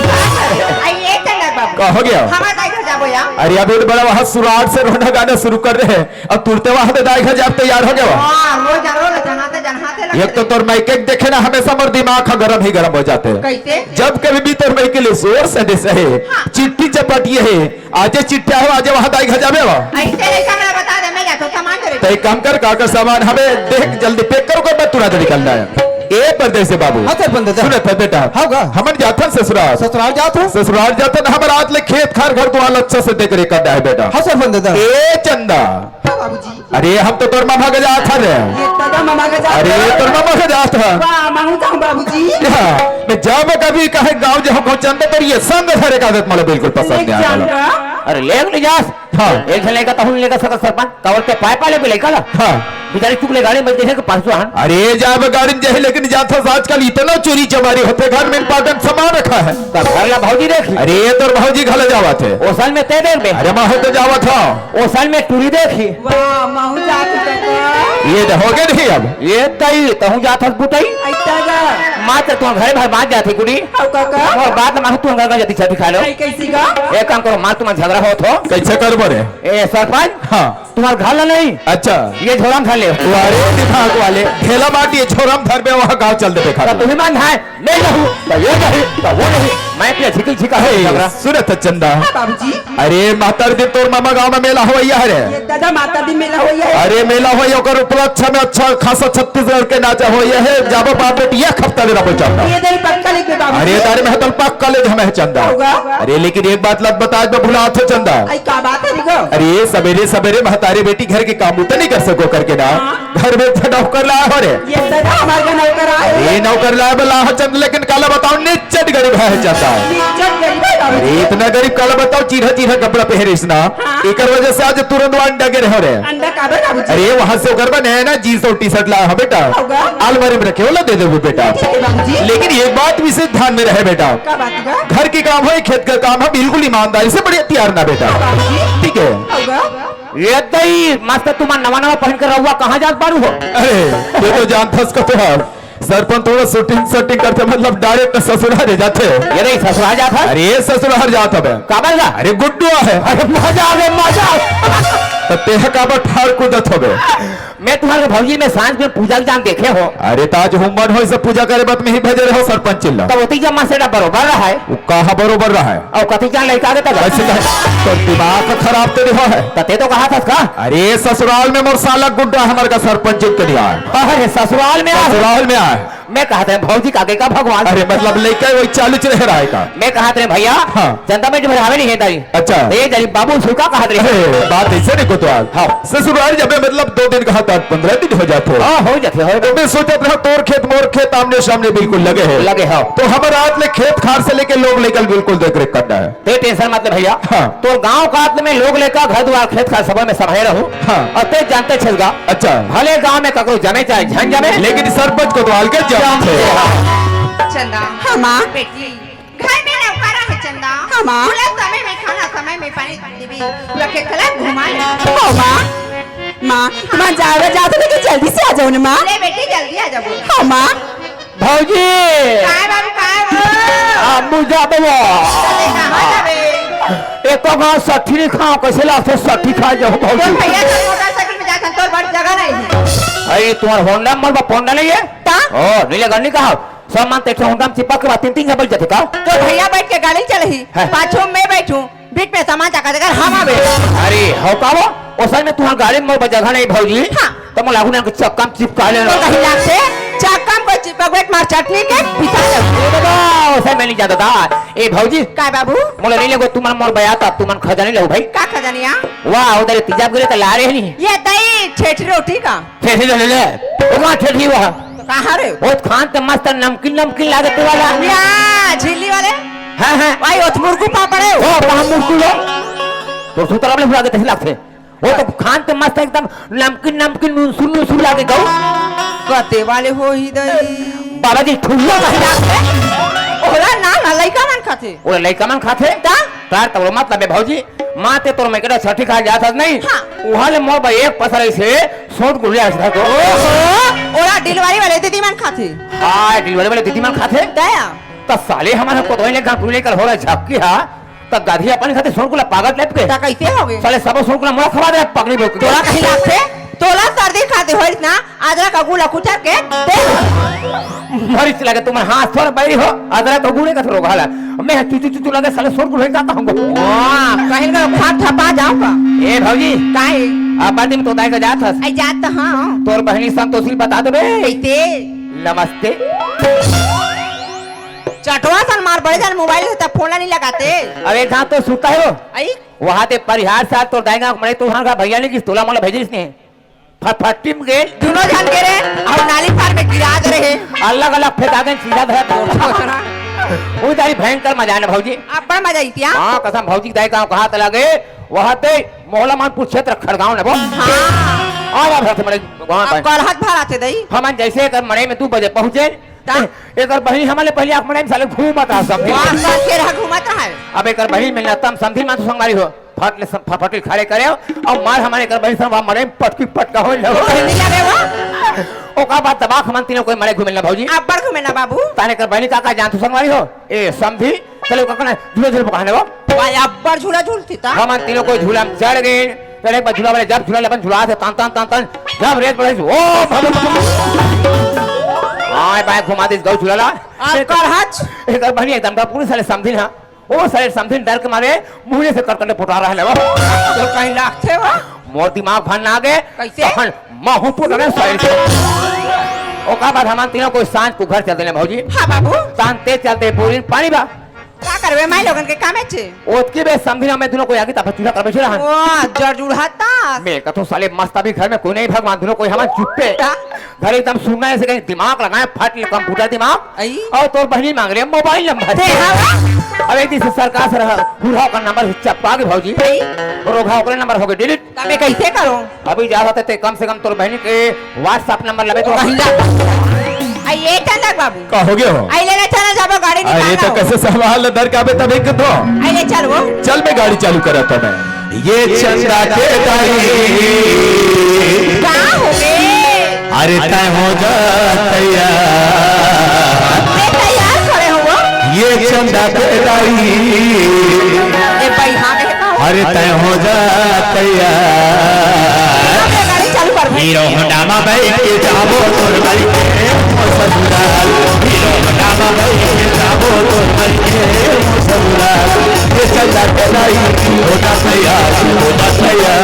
आई ये चंदा बाबू। का हो गया? हमारे दाई घर जाबो या। अरे अभी तो बड़ा वहां सुराट से रोना गाना शुरू कर रहे हैं। अब तुरते वहां तो दाई घर जाब तैयार हो गया। हाँ, रोज रोज जनाते जनाते लगते। एक तो तोर माई के देखे ना हमेशा मोर दिमाग का गरम ही गरम हो जाते हैं। कैसे? जब कभी भी तोर माई के लिए जोर से दे सहे, हाँ। चिट्ठी चपाटी है, आजे चिट्ठा हो, आजे वहां दाई घर जाबे हो। ऐसे नहीं, हमरा बता दे, मैं जातो सामान धरे। तय काम कर, का का सामान हमें देख, जल्दी पैक करो, कर मैं तुरंत निकलना है। ए परदेसी बाबू। हाँ, सरपंच दादा। सुनत है बेटा। हाँ, का? हमन जाथन ससुराल। ससुराल जात हो? ससुराल जाथन, हमर आज ले खेत खार घर दुआर अच्छा से देख रेख करना है बेटा। हाँ, सरपंच दादा। ए चंदा। हाँ, बाबूजी। अरे, हम तो तोर मामा के जात हन रे। ये दादा मामा के जात अरे, हन। तोर मामा के जात हन। वाह, मामू जाऊं बाबूजी। हाँ, मैं जब कभी कहे गाँव जाऊं, कहूं चंदा, तोर ये संग धरे का आदत मला बिल्कुल पसंद नहीं आया। अरे, लेग नहीं जास। हाँ। एक झन लइका तहूँ लेकर सकत सरपंच, काबर ते पाए पाले भी लइका ला। हाँ। बेचारी चुक ले गाड़ी में देखे के परसों हन। अरे, जाब गाड़ी में जाही, लेकिन जाथस आजकल इतना चोरी चमारी होथे, घर में important सामान रखा है। तब घर ला भौजी देख। अरे, तोर भौजी घला जावत है। ओसन में ते देख बे। अरे, महू तो जावत हो। ओसन में टूरी देखी। वाह, महू जात है तो। ये तो हो गए नहीं अब। ये तई, तहूँ जात हस बुतई। ऐसा जा। मात्र तुम घरे भर बात जाती कुड़ी। अब काका। और बात मानो तुम घर का जल्दी छाती खा लो। नहीं, कैसी का? एक काम करो, मार तुम्हारा झगड़ा हो तो। कैसे करबो रे? ए, सरपंच। हाँ। तुम्हार घर ला नहीं। अच्छा। ये झोरा में धर ले। अरे दिमाग वाले, ठेला माटी ये झोरा में धर बे, वहाँ गाँव चल दे बेकार। तो तुम्हें मान है, मैं रहूँ, तो ये नहीं, तो वो नहीं। आए पिया झिकिल झिका हो हे, झगड़ा। सुनत चंदा। हाँ बाबूजी। अरे महतारी दिन तोर मामा गांव में मेला होवइया हरे। ये दादा महतारी दिन मेला होवइया है। अरे मेला होवइया, ओकर उपलक्ष्य में अच्छा खासा छत्तीसगढ़ के नाचा होवइया है। जाबो बाप बेटी एक हफ्ता ले रहो चंदा। ये दारी पक्का लेके बाबूजी। अरे दारी में हतल पक्का ले हमें चंदा। होगा। अरे लेकिन एक बात लग बता, आज मैं भुला थे चंदा। आई का बात है निको? अरे सवेरे सवेरे महतारी बेटी घर के काम तो नहीं कर सको करके ना। हाँ। घर में तो नौकर लाया हो रे। ये दादा हमारे घर नौकर आए। ये नौकर लाया बोला हो चंद, लेकिन काला बताओ निच्चट गरीब है चंदा। निच्चट गरीब है बाबूजी। अरे इतना गरीब काला बताओ, चीरहा चीरहा कपड़ा पहरे इसना। हाँ। एकर वजह से आज तुरंत वहाँ अंडा गिरे हो रे। अंडा काबर बाबूजी? अरे वहाँ से ओकर बा नया ना जींस और टी शर्ट लाया हो बेटा। होगा। अलमारी में रखे होला दे देबो बेटा। ठीक है बाबूजी। लेकिन एक बात विशेष ध्यान में रहे बेटा। का बात बा? घर के काम हो, खेत का काम हो, बिल्कुल ईमानदारी से बढ़िया तैयार ना बेटा। बाबूजी। ठीक है। होगा। ये दई, मस्त तुम नवा नवा पहन कर रहुआ, कहाँ जात बारू हो? अरे, ये तो जानथस का तो है। सरपंच थोड़ा शूटिंग शूटिंग करते, मतलब डायरेक्ट ससुराल जाते। ये दई ससुराल जात है? अरे, ससुराल जात हबे। काबर गा? अरे, गुड्डू है। अरे, मजा आवे, मजा। तो तेह काबर ठाड़ कूदत हबे? मैं तुम्हारे भौजी में सांझ में पूजा के जान देखे हो। अरे, ताज हुम्मन हो, इसे पूजा करे बात में ही भेजे रहो सरपंच चिल्ला। तो ओती जम्मा से बरोबर रहा है। वो कहाँ बरोबर रहा है? और कथी जान लड़का के तब? कैसे कहे? तो दिमाग खराब तो नहीं हुआ है। तो ते तो कहा था का? अरे ससुराल में मोर साला गुड्डा हमारे का सरपंच के नहीं आया। अरे ससुराल में आ। ससुराल में आया। मैं कहा था भौजी का आगे का भगवान। अरे मतलब लेके वही चालू रह रहा है का? मैं कहा था भैया। हाँ। जनता में जो हरावे नहीं है तारी। अच्छा। ये जानी बाबू सुखा कहा था। अरे बात ऐसे नहीं को तो आज। हाँ। ससुराल जब मतलब दो दिन कहा था, पंद्रह दिन हो जाते हो। हाँ, हो जाते हो। तो मैं सोचा था तोर खेत मोर खेत आमने सामने बिल्कुल लगे है। लगे हो। तो हमारे हाथ में खेत खार से लेके लोग लेकर बिल्कुल देख रेख करना है। ते टेंशन मत ले भैया। हाँ। तोर गांव कात में लोग लेकर घर दुआर खेत खार सब में समाये रहू। हाँ। और ते जानते छेलगा। अच्छा। भले गांव में ककरो जमे चाहे झन जमे। लेकिन सरपंच कोतवाल के जमथे। चंदा। हाँ, माँ। बेटी, घर में नौकरा है चंदा। हाँ, माँ। बोला समय में खाना, समय में पानी देवी। पूरा खेत खला घुमा ले। हाँ, माँ। माँ, तुम्हारा जावे जाते हो, लेकिन जल्दी से आ जाओ ना, माँ। ले बेटी, जल्दी आ जाओ। हाँ, माँ। भौजी। काय बाबू, काय हो? आ, मुझे बाबा। चले कहाँ जावे? एको गाँव सठी नहीं खाओ, कैसे लागथे सठी खा जाओ भौजी। तोर भैया तो मोटरसाइकिल में जाथन, तोर बर जगह नहीं है। अरे, तुम्हार होंडा में मोर बा पोंडा नहीं है? ता? ओ, नीले गन्नी कहा, सब मन ते होंडा में चिपक के बाद तीन तीन झन बैठ जाथे का? तोर भैया बैठ के गाड़ी चलही, हाँ। पाछू में मैं बैठूं, बीच में सामान चाका देकर हम आवे। अरे, हो का वो? ओसन में तुम्हार गाड़ी में मोर बर जगह नहीं भौजी। हाँ। तो मोला आगू ने चक्का में चिपका ले। तो कहीं लागथे, चक्का में कोई चिपक बैठ मार चटनी के पिता जब। ए दादा, ओसन में नहीं जाता था। ए भौजी। काय बाबू? मोला नहीं लगो तुमन मोर बया ता, तुमन खजानी लो भाई। का खजानिया? वाह, उधर तीजा गिरे तो ला रहे नहीं। ये दही ठेठी रोटी का। ठेठी ले ले। वो कहाँ ठेठी हुआ? तो कहाँ रे? वो खान तो मस्त नमकीन, नमकीन लागत वाला। या, झिल्ली वाले? हाँ, हाँ। भाई, वो तो मुरकू पापड़ है। ओ, कहाँ मुरकू लो? तो सुतरा वाले हुआ के तही लागथे। वो तो खान तो मस्त एकदम नमकीन, नमकीन, नुनसुन, नुनसुन लागे गौ। कते वाले हो ही दई। बाबा जी, ठुल्ला कहीं लागथे। ओला ना, ना, लइका मन खाथे। ओला लइका मन खाथे? ता? तार तब मतलब है भौजी, माँ ते तोर मैं केटा छठी खाए जात हस नहीं? हाँ। उहाँ ले मोर बा एक पसर ऐसे सोट गुड़िया ऐसे धर दो। ओहो, ओला डिलीवरी वाले दीदी मन खाथे। हाँ, डिलीवरी वाले दीदी मन खाथे। दया। त साले हमारा को तो इन्हें गाँव लेकर हो रहा है झक्की हा, त गाधी अपन खाते सोट गुला पागल टाइप के। त कैसे हो गए? साले सब सोट गुला मोला खवा दे पगली बोल के। तोला कहीं लागथे? तोला सर्दी खाते होइस ना, अदरक अगू ला कुचर के दे। मरिच लगे तुम हाथ थोड़ा बैरी हो, अदरक अगू ने का थोड़ा घाला। मैं चुचु चुचु लगे साले सोर गुल का कहूंगा। वाह, कहीं का खाट ठपा जाऊंगा। ए भौजी, काहे? अब बात में तो दाई का जात हस। आई जात तो हाँ। तोर बहनी संतोषी बता देबे। कैसे? नमस्ते। चटवा सन मार बड़े जान मोबाइल से तब फोन ला नहीं लगाते। अरे जहाँ तो सुता है वो। आई? वहाँ ते परिहार साथ तोर दाई का मरे तो वहाँ का भैया ने किस तोला मोला भेजिस ने। फटफटी में गेल। दुनो झन के रे, अउ नाली पार में गिरा दे रहे। अलग-अलग फेंका गेल, सीधा धरा तोर। उही दारी भयंकर मजा आय ना भौजी। अब्बड़ मजा आइस या। हाँ, कसम भौजी के दाई का कहा त लगे, वहाँ ते मोहला मानपुर क्षेत्र खड़गांव ने वो। हाँ। आ रहा भरत मरे गाँव अब में। कलहत भर आथे दई। हमन जैसे एकर मड़ई में दू बजे पहुँचे, ता? एकर बहिनी हमन ले पहले आँख मड़ई में साले घूमत रहा सब। वाह, सब के रहा घूमत रहा है। अब एकर बहिनी में ना तम समधी मा तो संगवारी हो। फट ले सब फटफटी खड़े करे अउ मार हमन एकर बहिनी सब मड़ई में पटकी पटका हो जाओ। बहिनी लगे वो? ओका बाद दबा हमन तीनों कोई मड़ई घूमे ना भौजी। अब्बड़ घूमे ना बाबू। ताने एकर बहिनी का का जानथू संगवारी हो? ए समधी, चलो का कहना झूला झूल पकाने वो। भाई अब्बड़ झूला झूलती ता। हमन तीनों कोई झूला में चढ़ गए। चढ़े के बाद झूला वाले जब झूला ले अपन झूला से तान तान तान तान जब रेत पड़े ओ भगवान। आय बाय घुमा दिस गौ चूल्हा ला। आप करहच। एकर बहिनी एकदम डरपुरी साले समधिन हा। ओ साले समधिन डर के मारे मुहरे से कटकट पोटा रहे ले। तो कहीं लागथे वा? मोर दिमाग भन ना गे। कैसे? तहन महू पोटा रहे साले। ओकर बाद हमन तीनों कोई सांझ को घर चल देले भौजी। हाँ बाबू। शांते चलते बोरिन पानी बा। का करबे माई लोगन के कामे छे? ओतकी बे समधिन हा मैं दूनों कोई आगे तब चूल्हा करबे छे रहन। ओ, जड़ जुड़ाता। मैं कथो साले मस्त अभी घर में कोई नहीं भगवान दूनों कोई हमन चुप्पे। का? घर एकदम सुनना है, ऐसे कहीं दिमाग लगाए, फट ले कंप्यूटर दिमाग। आई? और तोर बहिनी मांग रहे मोबाइल नंबर। दे हवा। अब एक दिन से सरकार से रहा, बुढ़ाव का नंबर चपका के भौजी। आई? रोघा ओकरे नंबर हो गए डिलीट। तबे कैसे करो? अभी जा सकते थे, कम से कम तोर बहिनी के WhatsApp नंबर लबे तो। महिला। आ ये चंदक बाबू। का हो गया हो? आई ले ले चला जाबो गाड़ी अरे निकाल तो आओ। कैसे सवाल दर का बे तभी कथो। आई ले चल वो। चल मैं गाड़ी चालू करा था मैं। ये चंदा के दाई। का हो गए? अरे तय हो जा तैयार। मैं तैयार खड़े हो वो। ये चंदा के दाई। ए भाई हाँ बे का हो? अरे तय हो जा तैयार। अब ये गाड़ी चालू कर भाई। हीरो होंडा मा बैठ के जाबो तोर बारी के ओ ससुराल। हीरो होंडा मा बैठ के जाबो तोर बारी के ओ ससुराल। ये चंदा के दाई, होंडा तैयार, होंडा तैयार।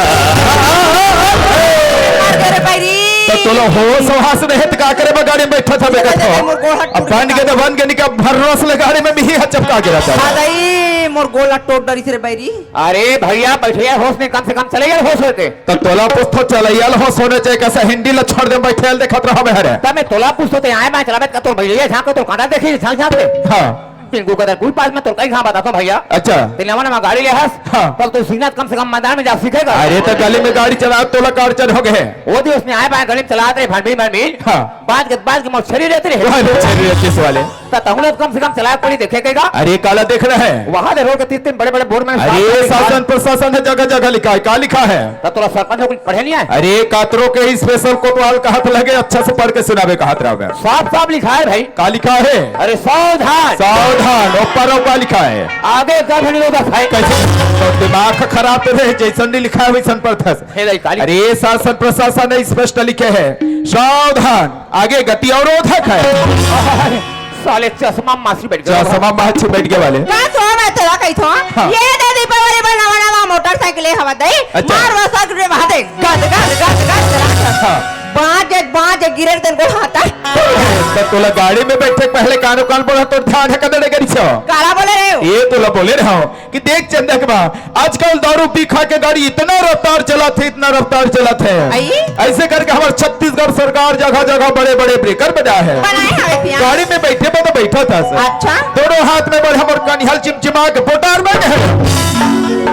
मार दे रे बैरी। तो तोला होश हवास नहीं है तो का करे बा गाड़ी में बैठा था चला बेटा जाते तो? मोर गोड़ हाथ अब टूट बन गया। के तो बन के निका भरोस ले गाड़ी में मिही हाथ चपका के रहता है। हाँ दाई, मोर गोड़ हाथ टूट डरी से रे बैरी। अरे भैया बैठे यार होश में कम से कम चले यार होश होके। तो तोला पूछतो चलैया ल होश होने चाहिए, कैसे हिंदी ल छोड़ दे, बैठे ल देखत रहो बे हरे। तब मैं तोला पूछतो ते आए मैं चलावे का तोर भैया झांक के तोर कांदा देखी झांक झांक के। हाँ। पिंकू का कोई पास में तोर कहीं कहाँ बताता हूँ भैया। अच्छा। ते नवा नवा गाड़ी ले हस। हाँ। तब तो सीना कम से कम मैदान में जा सीखेगा। अरे तो गली में गाड़ी चला तोला कार चल हो गए। वो दिवस में आए बाय गली में चलाते भनबी भनबी। हाँ। बाज के बाज के मोर छेरी रहती रहे। अरे छेरी रहती वाले। त तहुला कम से कम चलाए पड़ी देखे के गा। अरे काला देख रहे हैं। वहां दे रोड के तीन तीन बड़े बड़े बोर्ड में अरे साफ साफ शासन प्रशासन है, जगह जगह लिखा है, का लिखा है? त तोला सरपंच हो कुछ पढ़े नहीं आए? अरे कातरों के स्पेशल कोतवाल का हाथ लगे, अच्छा से पढ़ के सुनावे का हाथ रहा। साफ साफ लिखा है भाई। का लिखा है? अरे सावधान। सावधान। ऊपर का लिखा है? आगे गर्भ निरोधक है। कैसे? तो दिमाग खराब तो है, जैसन नहीं लिखा है वैसन पढ़ता है। हे दाई, का लिखा? अरे शासन प्रशासन ने स्पष्ट लिखे है, सावधान। आगे गति अवरोधक है। साले चश्मा मासी बैठ गया। चश्मा मासी बैठ गया वाले। का तो मैं तेरा कही थो? हाँ। ये दे दीपावली पर नवा नवा मोटरसाइकिल है हवा दे। अच्छा। मार वो सौ रुपये वहां दे। गद, गद, गद, गद, गद। हाँ। बांच, बांच गिरे तेरे को हाथ। तो तोला गाड़ी में बैठे पहले कानो कान बोला तो ध्यान है कदर करी छो। काला बोले रहे हो? ये तोला बोले रहे हो। कि देख चंदकमा, आजकल दारू पी खा के गाड़ी इतना रफ्तार चलाथे, इतना रफ्तार चलाथे। आई? ऐसे करके हमारे छत्तीसगढ़ सरकार जगह जगह बड़े बड़े ब्रेकर बना है। बनाए हवे पिया। गाड़ी में बैठे में तो बैठा था सर। अच्छा। दोनों हाथ में बड़े हमारे कनिहल चिमचिमा के पोटार बने हैं।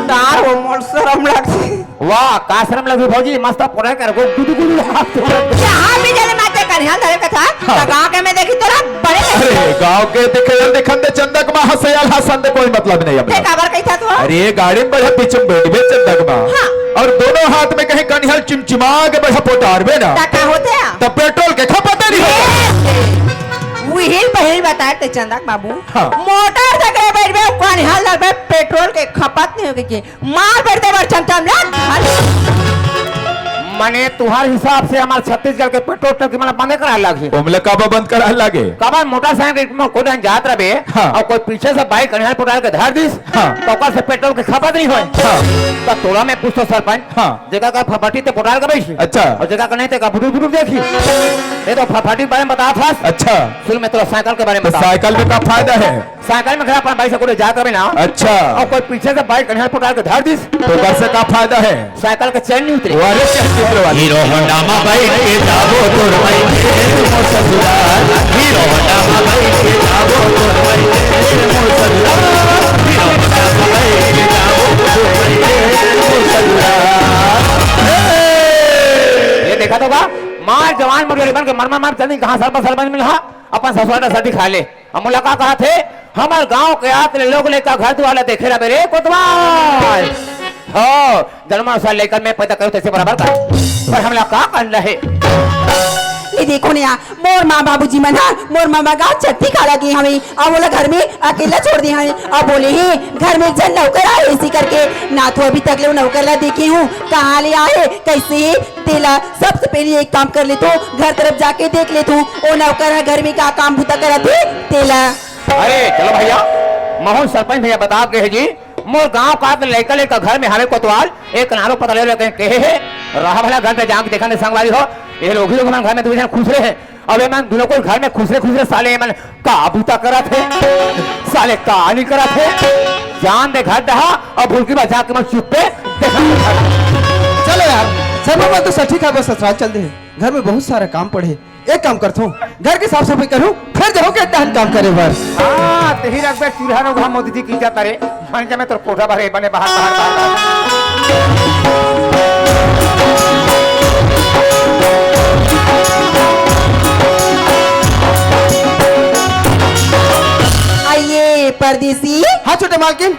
तार हो मोर शरम लगती। वाह, का शरम लगी भौजी, मस्त पोटार कर गो गुदु गुदु हाथ। जहाँ भी जले माते कनिहल धरे कथा, हाँ। तो गाँव के में देखी तोरा बड़े अरे, गाँव के दिखे, दिखन दे चंदकमा हंसे अल हसन दे कोई मतलब नहीं अपना। ते काबर कही था तू? अरे, गाड़ी में बढ़िया पीछे में बैठ बे चंदकमा। हाँ। और दोनों हाथ में कहीं कनिहल चिमचिमा के बढ़िया पोटार बे ना। ता का होते हैं? तो पेट्रोल के खपत नहीं होते। ये, वही पहले बताए थे चंदक बाबू। हाँ। मोटरसाइकिल बैठ बे, कनिहल लग बे, पेट्रोल के खपत नहीं होगी। मार बैठते बर चमचम ला। मने तुहार हिसाब से हमार छत्तीसगढ़ के पेट्रोल टंकी मन बंद करा लागे। ओमला काबर बंद करा लागे? काबर मोटरसाइकिल में कोई दिन जात रहे हाँ। और कोई पीछे से बाइक कन्हैया पोटार के धर दिस, हाँ। तो ओकर से पेट्रोल के खपत नहीं होए। हाँ। तो तोला मैं पूछतो सरपंच, हाँ। जेकर का फफटी ते पोटार के बैठी। अच्छा। और जेकर का नहीं ते का बुडुर बुडुर देखी। ये तो फफटी के बारे में बता था। अच्छा। सुन मैं तोला साइकिल के बारे में तो बता। साइकिल में का फायदा है? साइकिल में खड़ा अपन बाइक से कोई जात रहे ना। अच्छा। और कोई पीछे से बाइक कन्हैया पोटार के धर दिस। तो घर से का फायदा है? साइकिल के चैन नहीं उतरे। वो अरे चैन नहीं उतरे वाली। हीरो होंडा मा बैठ के जाबो तोर भाई के मोर ससुराल। हीरो होंडा मा बैठ के जाबो तोर भाई के मोर ससुराल। हीरो होंडा मा बैठ के जाबो तोर भाई के मोर ससुराल। ये देखा तो का? मार जवान मोर गरीबन के मर मर मार चल नहीं कहाँ सरपंच सरपंच मिल हा? अपन ससुराल का सर्दी खा ले। अब मोला का कहा थे, हमर गांव के आत ले लोग लइका घर दुआर ला देखे रहे रे कोतवाल। हो, जन्मा साल लइका में पैदा करो तैसे बराबर का। पर हमला का करना है? ये देखो ना, मोर माँ बाबूजी मन ह मोर ममा गाँव छट्ठी खाला गे हवे, अउ मोला घर में अकेला छोड़ दे हवे, अउ बोले हे घर में एक झन नौकर आए इसी करके। ना तो अभी तक ले वो नौकर ला देखे हूँ, कहाँ ले आए, कैसे हे, तेला सबसे पहले एक काम कर लेथों, घर तरफ जाके देख लेथों, वो नौकर ह घर में का काम बूता करत हे, तेला। अरे चलो भैया, महूँ सरपंच भैया बता गए हे जी, मोर गांव का लइका लइका घर में हवे कोतवाल, एक नारो पता ले लेके कहे हे, रहा भला घर पे जाके देखा नहीं संगवारी हो, ये लोग ही लोग मन घर में दुई झन खुसरे हे। अब ये मन दुनों को घर में खुसरे खुसरे साले ये मन का बूता करत हे, साले का नहीं करत हे, जान दे घर डहा, अब भूल की बात जाके मन चुप्पे देखा नहीं घर। चलो यार, सब मन तो सठी खा बस ससुराल चल दे, घर में बहुत सारा काम पड़े। एक काम करथों, घर के साफ सफाई करूँ, फिर जाहूँ के दहन काम करे बर। हाँ, तेही रख बे चूल्हा रोगहा मोदी जी की जाता रे। मन के मैं तोर कोठा भरे बने बाहर, बाहर, बाहर, बाहर। आइए परदेसी। हाँ छोटे मालकिन।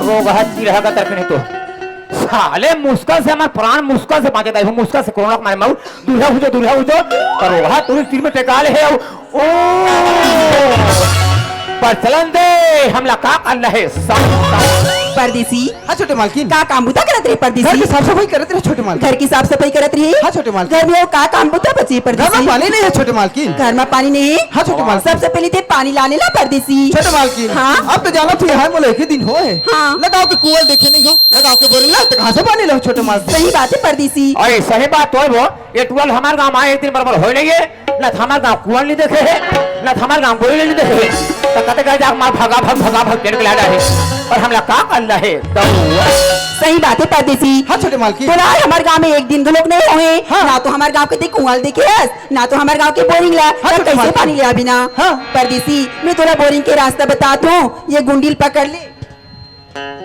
रोगहा चिरहा का तरफ नहीं तो। साले मुस्का से हमार प्राण मुस्का से बाँचे दाई हो, मुस्का से कोरोना के मारे मऊ, दूल्हा हो जो, दूल्हा हो जो, पर रोगहा तोरी तीर में टेका ले हे, ओ, पर चलन दे, हमला का करना हे, सब, सब। परदेसी। हाँ, छोटे मालकिन। का काम बुता करत रहे परदेसी? घर की साफ सफाई करत रहे छोटे मालकिन। घर की साफ सफाई करत रहे? हाँ, छोटे मालकिन। घर में वो का काम बुता बचे परदेसी? घर में पानी नहीं है छोटे मालकिन। घर में पानी नहीं है? हाँ, छोटे मालकिन। सबसे पहले ते पानी लाने ला परदेसी। छोटे मालकिन। हाँ। अब तो जाना तू यहाँ मोला एक ही दिन होए। हाँ। लगाओ के कुआल देखे नहीं हो, लगाओ के बोरिंग ला, तो कहाँ से पानी लाओ छोटे मालकिन? सही बात है परदेसी। अरे सही बात तो है वो, ये टुअल हमारे गाँव में एक दिन बराबर हो नहीं है। ना त हमर गाँव कुआँ नइ देखे हे, ना त हमर गाँव बोरी नइ देखे हे। त कते कहे जाके मार भगा भग, भगा भग टेंट के लाडा हे। पर हमला का करना हे? दऊ। सही बात हे परदेसी। हाँ, छोटे मालकिन। तोला हमर गाँव में एक दिन घलोक नइ होहे। हाँ। ना तो हमर गाँव के ते कुआँ ल देखे हस, ना तो हमर गाँव के बोरिंग ला। हाँ, त छोटे कइसे मालकिन। पानी ले आबे ना? हाँ। परदेसी, मैं तोला बोरिंग के रास्ता बतात हूँ, ये गुंडी ल पकड़ ले।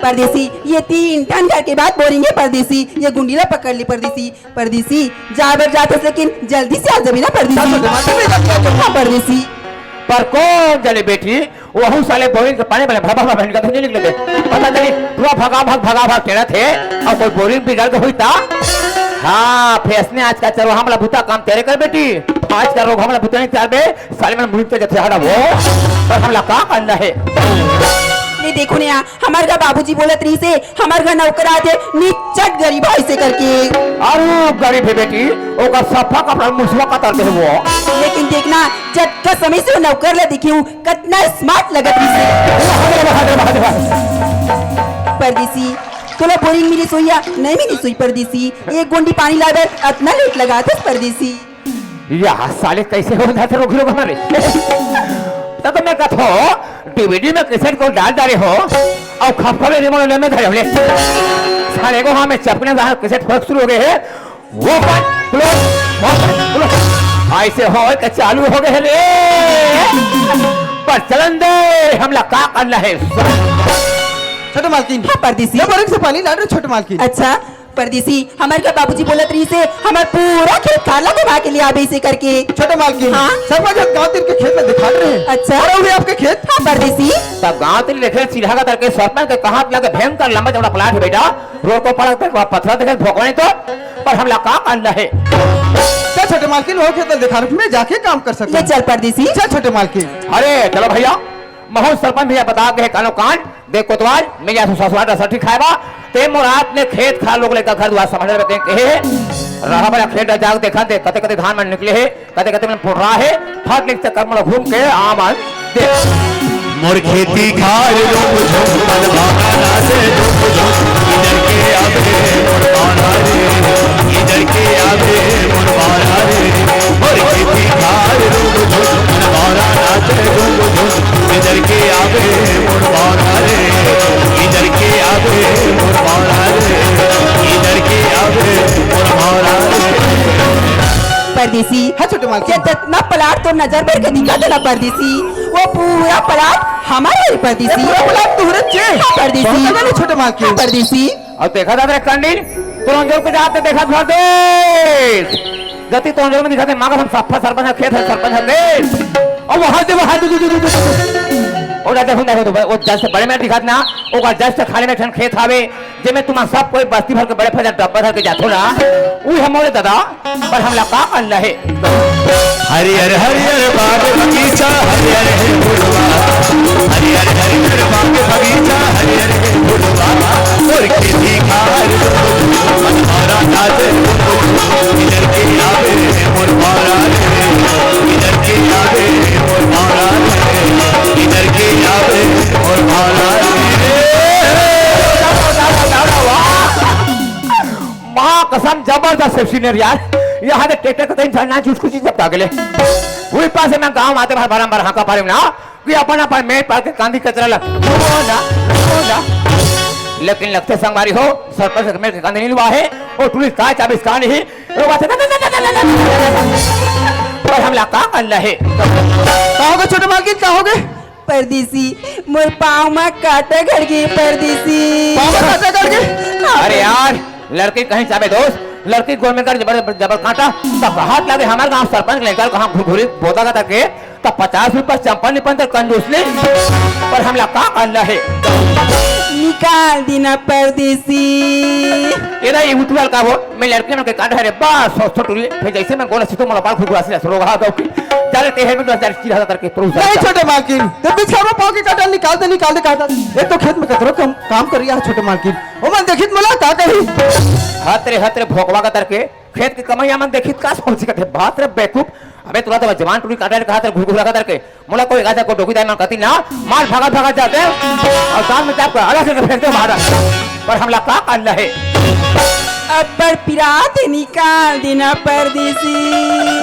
परदेसी, ये तीन ठन घर के बाद बोरिंग हे परदेसी, ये गुंडी ला पकड़ ले परदेसी। परदेसी, जाए बर जात हस लेकिन जल्दी से आ जाबे ना परदेसी। हाँ, तो दिमाग में नहीं लगता। हाँ, परदेसी। पर कोन जले बेटी, वहू साले बोरिंग के पानी बने भगा भगा बहन का तो नहीं निकले थे। पता चली पूरा भगा भग, भगा भग टेढ़त हे, अउ कोई बोरिंग बिगड़ के हुई ता। हाँ, फेसने आज का चलो हमला बुता काम तेरे कर बेटी, आज का रोग हमला बुता नहीं चार बे, साले मन मुहिम तो जथे हटा वो, पर हमला का करना हे? ये देखो ने, हमर घर बाबूजी बोलत रहिस हे, हमर घर नौकर आथे, निचट गरीब हे अइसे करके। अरे गरीब हे बेटी, ओकर सफा कपड़ा मुसवा कतर दे वो। लेकिन देखना, जतका समय से वो नौकर ला देखे हूँ, कतना smart लगत रहिस हे। परदेसी, तोला बोरिंग मिलिस होही या नहीं मिलिस होही परदेसी, एक गोंडी पानी लाए बर अतना late लगाथस परदेसी। या साले कइसे हो जाथे रोगी लोग हमर। त तो मैं कथों, DVD में कैसेट को डाल डारे हो, अउ खपखपे रिमोट ले में धरे हो ले। साले को हाँ, मैं चपने जहाँ कैसेट फर्क शुरू हो गए हे, वो पर close, वो पर close। अइसे हो के चालू हो गए हे रे। पर चलन दे, हमला का करना हे? छोटे मालकिन। हाँ, परदेसी। ये बोरिंग से पानी लान रहे छोटे मालकिन। अच्छा। परदेसी, हमर घर बाबूजी बोलत रहिस हे, हमर पूरा खेत खार ला घुमा के ले आबे अइसे करके। छोटे मालकिन, हाँ? सरपंच ह गांव तीर के खेत ला दिखात रहे। अच्छा। अउ वो भी आपके खेत? हाँ, परदेसी। त गांव तीर देखे चिल्हा का तरके सरपंच के कहां लगे भयंकर लंबा चौड़ा प्लाट हे बेटा, रोड को पड़ा तो पथरा देखे भोकवानी तो, पर हमला का करना हे? चल छोटे मालकिन, वो खेत ला दिखा रहे, मैं जाके काम कर सकता हूँ। ले चल परदेसी। चल छोटे मालकिन। अरे चलो भैया, महूँ सरपंच भैया बता के हे कानो कांड, देख कोतवाल, मैं जाथों ससुराल डसठी खाए बर, ते मोर हाथ में खेत खार लोग लइका घर दुवार समझ लेबे ते कहे हे। रहा बड़ा खेत जाके देखा दे, कते कते धान मन निकले हे, कते कते मन पोटरा हे, फट निक चक्कर मोला घूम के आमन दे। मोर खेती खार रूम झूम मन भावना से झूम झूम, इधर के आवे मोर बारा रे, इधर के आवे मोर बारा रे। मोर खेती खार रूम झूम मन भावना से झूम झूम, इधर के आवे मोर बारा रे, इधर के आवे मोर बारा रे, इधर के आवे मोर बारा रे। परदेसी। हाँ, छोटे मालकिन। ये जतना प्लाट तोर नजर बर के दिखत हे ना परदेसी, वो पूरा प्लाट हमर हे परदेसी। ये पूरा प्लाट तोहरे चे? हाँ, परदेसी। बहुत जगह नहीं, छोटे मालकिन। हाँ, परदेसी। अउ देखा दादा रे कंडील, तोर जोर के जात देखा घर देश। गति तो अंजोर में दिखाते, माँ कसम, सफा सरपंच ह खेत हे, सरपंच ह खेत। अउ वहाँ से, वहाँ से, और दादा, हुन देखो तो, वो जस्ट बड़े में दिखात ना, ओकर जस्ट खाली में एक ठन खेत हावे, जेमे तुमन सब कोई बस्ती भर के बड़े फैदा डब्बा धर के जाथो ना, उही मोरे दादा, पर हमला का करना हे? हरियर हरियर बाग बगीचा, हरियर हे फुलवा, हरियर हरियर बाग बगीचा, हरियर हे फुलवा, मोर खेती खार, मन भरा नाचे, किधर के आवे मोर भौरा रे, किधर के आवे मोर भौरा रे, किधर के आवे मोर भौरा रे। माँ कसम, जबरदस्त हे सीनियर यार। यहाँ के ट्रैक्टर के तइन झरना चुसकुची जब तागले। वही पास में गाँव आते बार बारंबार हाँका पारे ना कि अपन अपन मेड़ पार के कांदी कचरा ला। वो ना, वो ना। लेकिन लगथे संगवारी हो, सरपंच के मेड़ के कांदी नहीं लुआ हे, वो टुरी काय चाबिस का नहीं, वो बात पर हमला का करना हे? का होगे छोटे मालकिन, का होगे? परदेसी, मोर पाँव म कांटा गड़ गे परदेसी। पाँव म कांटा गड़ गे? अरे यार, लड़की कहीं चाबे दोस्त, लड़की गोड़ में गड़ जबर, जबर कांटा, तब हाथ लगे हमारे गांव सरपंच के लइका कहाँ घुरघुरी बोता का तके, तब पचास रुपया चंपल निपन तर कंजूस ले, पर हमला का करना हे? निकाल देना परदेसी। एरा ये उतवाल का हो, मैं लड़के मन के कांटा रे बस, सौ सौ टुरी, फिर जैसे मैं गोला सीतो मोला बाल घुघुआ से रोगा दो की। चले ते हेलमेट दस हजार की हजार करके प्रूफ नहीं छोटे मालकिन, ते बीच में पाँव के कांटा निकाल दे, निकाल दे कांटा। एक तो खेत में कतरो कम काम कर रहा है छोटे मालकिन, ओ मन देखित मोला का कही? हत रे हत रे भोकवा का तरके, खेत के कमैया मन देखित का सोच के थे, बात रे बेवकूफ। अबे तोला तो जवान टुरी कांटा कहा तेरे घुघुरा का तरके, मोला कोई गाजा को डोकी दाई मन कती ना, मार भागा भागा जाते हैं और दांत में चाप कर अलग से फेंकते हैं बाहर। पर हमला का करना हे? अब्बड़ पिरात हे, निकाल देना परदेसी।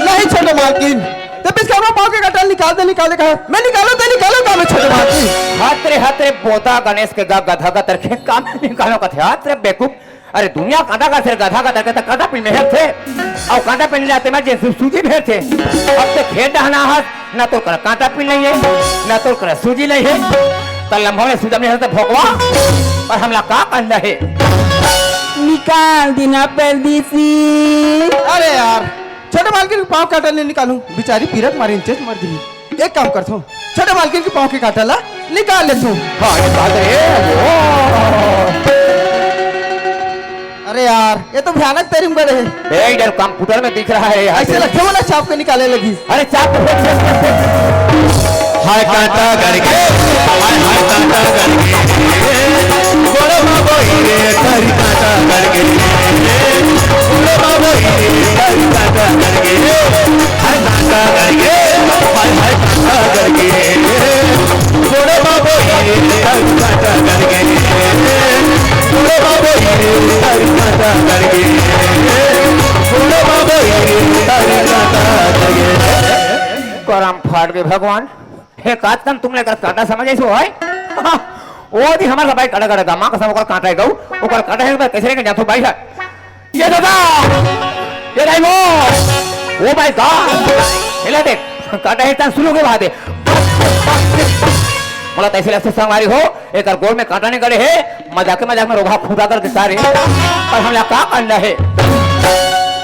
नहीं छोटे मालकिन, ते बीच में पाँव के कांटा निकाल दे, निकाल दे कहा, मैं निकालो ते निकालो का मैं छोटे मालकिन? हत रे हत रे बोता गणेश के गा गधा का तरके काम निकालो कथे, हत रे बेवकूफ। अरे दुनिया कांटा का सिर गधा का तरके तक कांटा पिन में हेरथे। अउ कांटा पिन जाते मैं जैसे सूजी भेरथे। अब ते खेत डहना हस, ना तो कर कांटा पिन नहीं है, ना तो कर सूजी नहीं है। त लंबा में सूजा नहीं है तो भोकवा, पर हमला का करना हे? निकाल देना परदेसी। अरे यार, छोटे मालकिन के पाँव कांटा नहीं निकालूं, बेचारी पीरत मारे इंचेस मर दी। एक काम करथों, छोटे मालकिन के पाँव के कांटा ला निकाल लेथों। हाँ, ये बात है। ओ। अरे यार, ये तो भयानक तेरी में गड़े हे। ए, इधर कंप्यूटर में दिख रहा है यार। ऐसे लगथे वो ना चाप के निकाले लगी। अरे चाप के फेंक, फेंक, फेंक, फेंक। हाय कांटा गड़ गे, हाय, हाय कांटा गड़ गे। गोड़ बाबो रे, तारी कांटा गड़ गे। गोड़ बाबो रे, तारी कांटा गड़ गे। हाय कांटा गड़ गे, हाय, हाय कांटा गड़ गे। गोड़ बाबो रे, तारी कांटा गड़ गे। गोड़ बाबो रे, तारी कांटा गड़ गे। गोड़ बाबो रे, तारी कांटा गड़ गे। करम फाट गे भगवान। हे कातकन तुमन एकर कांटा समझ आइस हो, हाय? ओ दी हमर भाई कांटा कांटा गा, माँ कसम ओकर कांटा हे गऊ, ओकर कांटा हे, कैसे लेके जाथो भाई है? ये दादा, ये दाई वो, ओ भाई गा, हेला देख, कांटा हे तन सुलू के बात हे। मोला तैसे लगथे संगवारी हो, एकर गोड़ में कांटा नहीं गड़े हे, मजाक मजाक में रोगहा फूटा करके सारे, पर हमला का करना हे?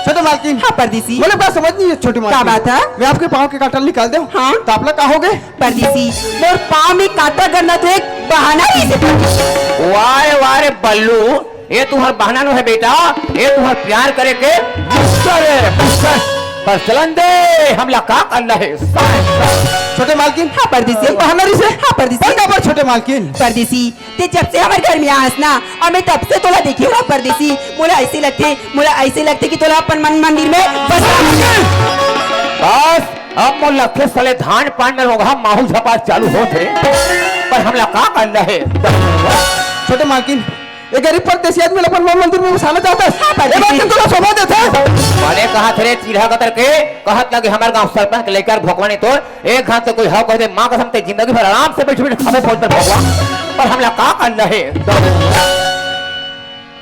छोटे मालकिन। हाँ, परदेसी। मोला बात समझ नहीं है, छोटे मालकिन। बात है? मैं आपके पाँव के कांटा निकाल देंव। हाँ। तो आप लोग का होगे? परदेसी, मोर पाँव में कांटा गड़ना तो एक बहाना रहिसे परदेसी। वाह रे, वाह रे बल्लू, ये तुम्हार बहाना नो है बेटा, ये तुम्हार प्यार करे के पुस्तक है, पुस्तक। पर चलन दे, हमला का करना हे? छोटे मालकिन। हाँ, परदेसी। बहाना रहिसे? हाँ, परदेसी। पर का पर छोटे मालकिन? परदेसी, ते जब से हमर घर में आस ना, अमे तब से तोला देखे हुआ परदेसी। मोला ऐसे लगथे, मोला ऐसे लगथे कि तोला अपन मन मंदिर में बसा। बस, अब मोर लगथे सले धान पान में रोगहा माहू झपा चालू होत हे। पर हमला का करना हे? छोटे मालकिन, ये गरीब परदेसी आदमी ला अपन मन मंदिर में बसाना चाहता है। हाँ, परदेसी। ये बात तुम तोला शोभा देता है। माने कहा थे रे चीरहा कतर के, कहत लगे हमार गांव सरपंच के लेकर भोकवानी तो एक घात तो कोई हव कह दे, माँ कसम ते जिंदगी भर आराम से बैठ बैठ खाबे पहुंच पर भगवान, पर हमला का करना हे?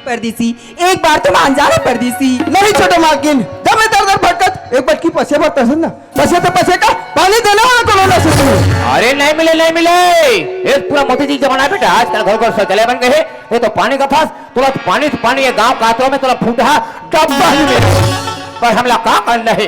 परदेसी, एक बार तो मान जा ना परदेसी। नहीं छोटे मालकिन, जब मैं दर दर भटकत, एक बटकी पसे भर तरसन ना, पसे तो पसे का, पानी देने वाला कोनो ना सुन। अरे नहीं मिले, नहीं मिले, ये पूरा मोदी जी जमाना बेटा, आजकल घर घर शौचालय बन गए हैं, ये तो पानी का फास, तुरंत पानी से पानी, ये गांव कातरों में तुरंत फूटा डब्बा ही मिले। पर हमला का करना हे?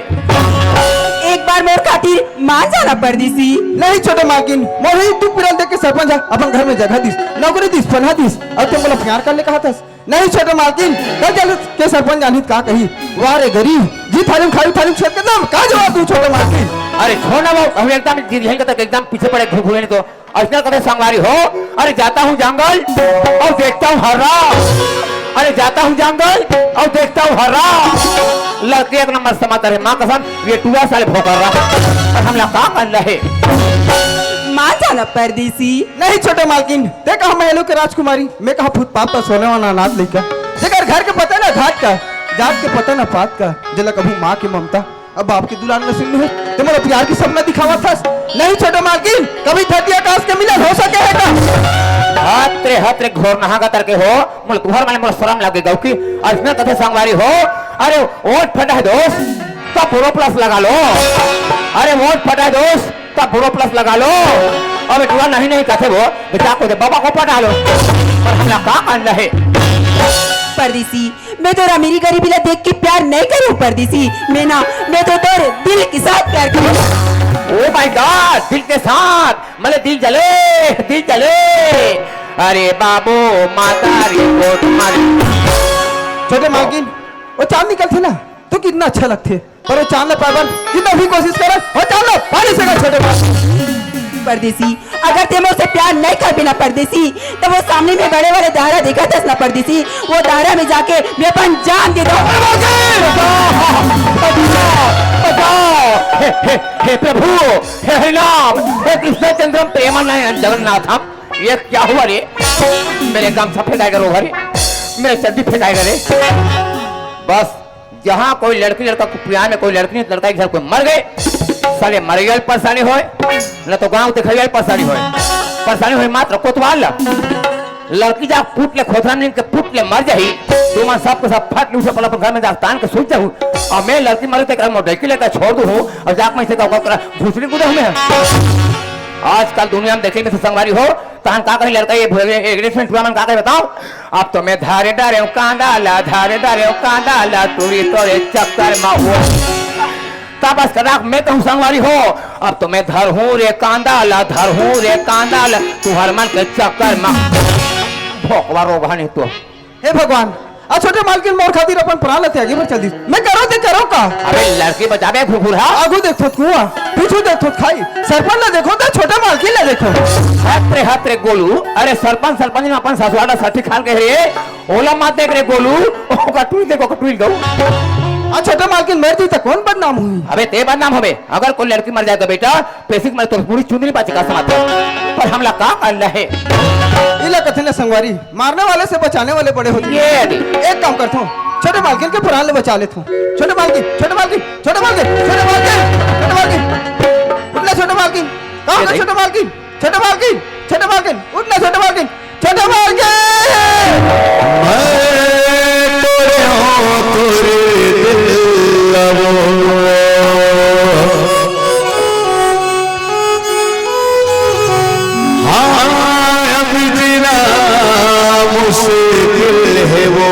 एक बार मोर खातिर मान जाना परदेसी। नहीं छोटे मालकिन, मोर ही दुख पीड़ा देख के सरपंच ह अपन घर में जगह दिस, नौकरी दिस, पनहा दिस, अउ ते मोला प्यार कर ले कहत हस। नहीं छोटे मालकिन, कल चल के सरपंच जानही त का कही? वाह रे गरीब, जी थारी म खाली थारी म छेद कर दम, का जवाब दूं छोटे मालकिन? अरे छोड़ ना बाबू, हम एकदम जिद यहीं का तक एकदम पीछे पड़े घुघुए नहीं तो। अइसने कथे संगवारी हो, अरे जाता हूँ जंगल अउ देखता हूँ हर्रा, अरे जाता हूँ जंगल अउ देखता हूँ हर्रा, लड़के एक नंबर समाचार हे, माँ कसम, ये टूरा साले भोकर रहा, पर हमला का करना हे? मान जाना परदेसी। नहीं छोटे मालकिन, ते कहा महलों के राजकुमारी, मैं कहा फुटपाथ पर सोने वाला अनाथ लइका, जेकर घर के पता ना घाट का, जात के पता ना पात का, जेला कभू माँ के ममता अब बाप के दुलार नसीब में हे, ते मोला प्यार के सपना दिखावत हस। नहीं छोटे मालकिन, कभी धरती आकाश के मिलन हो सके हे का? हत रे हत रे घोर नहा गतर के हो, मोला तुहर माने मोला शरम लागे गौ की। अइसने कथे संगवारी हो, अरे ओठ फटा हे दोस्त, तब बोरोप्लस लगा लो। अरे ओठ फटा हे दोस्त, तब बोरोप्लस लगा लो। अबे टूरा नहीं नहीं कथे वो, बेटा को दे बाबा को पटा लो। पर हमला का करना हे? परदेसी, मैं तोर अमीरी गरीबी ला देख के प्यार नहीं करूं परदेसी। मैं ना, मैं तो तोर दिल के साथ प्यार करूं। Oh my God, दिल के साथ, मले दिल जले, दिल जले। अरे बाबू, माता रे कोट मारी। छोटे मालकिन, वो चांद निकलथे ना, तो कितना अच्छा लगथे। पर वो चांद ला पाए बर कितना भी कोशिश करे, वो चांद ला पा नहीं सके छोटे मालकिन। परदेसी, अगर ते मोर से प्यार नहीं करबे ना परदेसी, तो वो सामने में बड़े वाले दहरा देखत हस ना परदेसी, वो दहरा में जाके मैं अपन जान दे दूं। अरे बाप रे! बचाओ! बचाओ! बचाओ! हे, हे, हे प्रभु, हे हरिनाम, हे कृष्ण चंद्रम प्रेमानंद जगन्नाथम, ये क्या हुआ रे? मेरे गमछा फेंकाएगा रो रे, मेरे चड्डी फेंकाएगा रे। बस जहाँ कोई लड़की लड़का को प्यार में कोई लड़की नहीं, लड़का के घर कोई मर गए, साले मरइया ल परेशानी होय, न तो गांव देखइया ल परेशानी होय, परेशानी होय मात्र कोतवाल ल। लड़की जा पुट ले खोथरा नींद के पुट ले मर जाही, तुमन सब के सब फट ले उठे पला अपन घर में जाके तान के सूत जाहू। अउ मैं लड़की मरे ते कर मोटरसाइकिल लेकर छोड़ दूँ हूँ अउ जाके मैं से का ओकर भूसड़ी कूदे हूँ मैं। आजकल दुनिया में देखे में से संगवारी हो, तहन का कही लड़का ये भोरे एग्रीमेंट पूरा मन का कही बताओ। अब तो मैं धारे डारे हूँ कांदा ला, धारे डारे हूँ कांदा ला, टूरी तोरे चक्कर में हो। तब बस कदाक मैं कहूँ संगवारी हो, अब तो मैं धरहूँ रे कांदा ला, धरहूँ रे कांदा ला, तुहर मन के चक्कर में। भोकवा रोगहा नहीं तो। हे भगवान, आ छोटे मालकिन मोर खातिर अपन प्राण ला त्यागे बर चल दिस। मैं करो ते करो का? अबे लड़की बचाबे घुघुरहा। आगू देखथो त कुआं, पीछू देखथो त खाई, सरपंच ला देखो ते छोटे मालकिन ला देखो। हत रे हत रे गोलू, अरे सरपंच सरपंच में अपन ससुरा ला सठी खाल कहे रे, ओला मत देख रे गोलू, ओकर टुइल देख, ओकर टुइल गऊ। आ छोटे मालकिन मर जी त कौन बदनाम हुई? अबे ते बदनाम होबे, अगर कोई लड़की मर जाए तो बेटा, पेसिक में तोर पूरी चुंदरी बाची का समात हो। पर हमला का करना हे? इला कथे न संगवारी, मारने वाले से बचाने वाले बड़े होते हैं। ये दे। एक काम करता हूँ, छोटे मालकिन के प्राण ले बचा लेता हूँ। छोटे मालकिन, छोटे मालकिन, छोटे मालकिन, छोटे मालकिन, छोटे मालकिन। उठ ना छोटे मालकिन। कहाँ ये गए दे। छोटे मालकिन? छोटे मालकिन, छोटे मालकिन, उठ ना छोटे मालकिन। छोटे मालकिन। मैं तोड़े हूँ तोरे दिल लबो। हाँ, अब जीना मुश्किल है वो।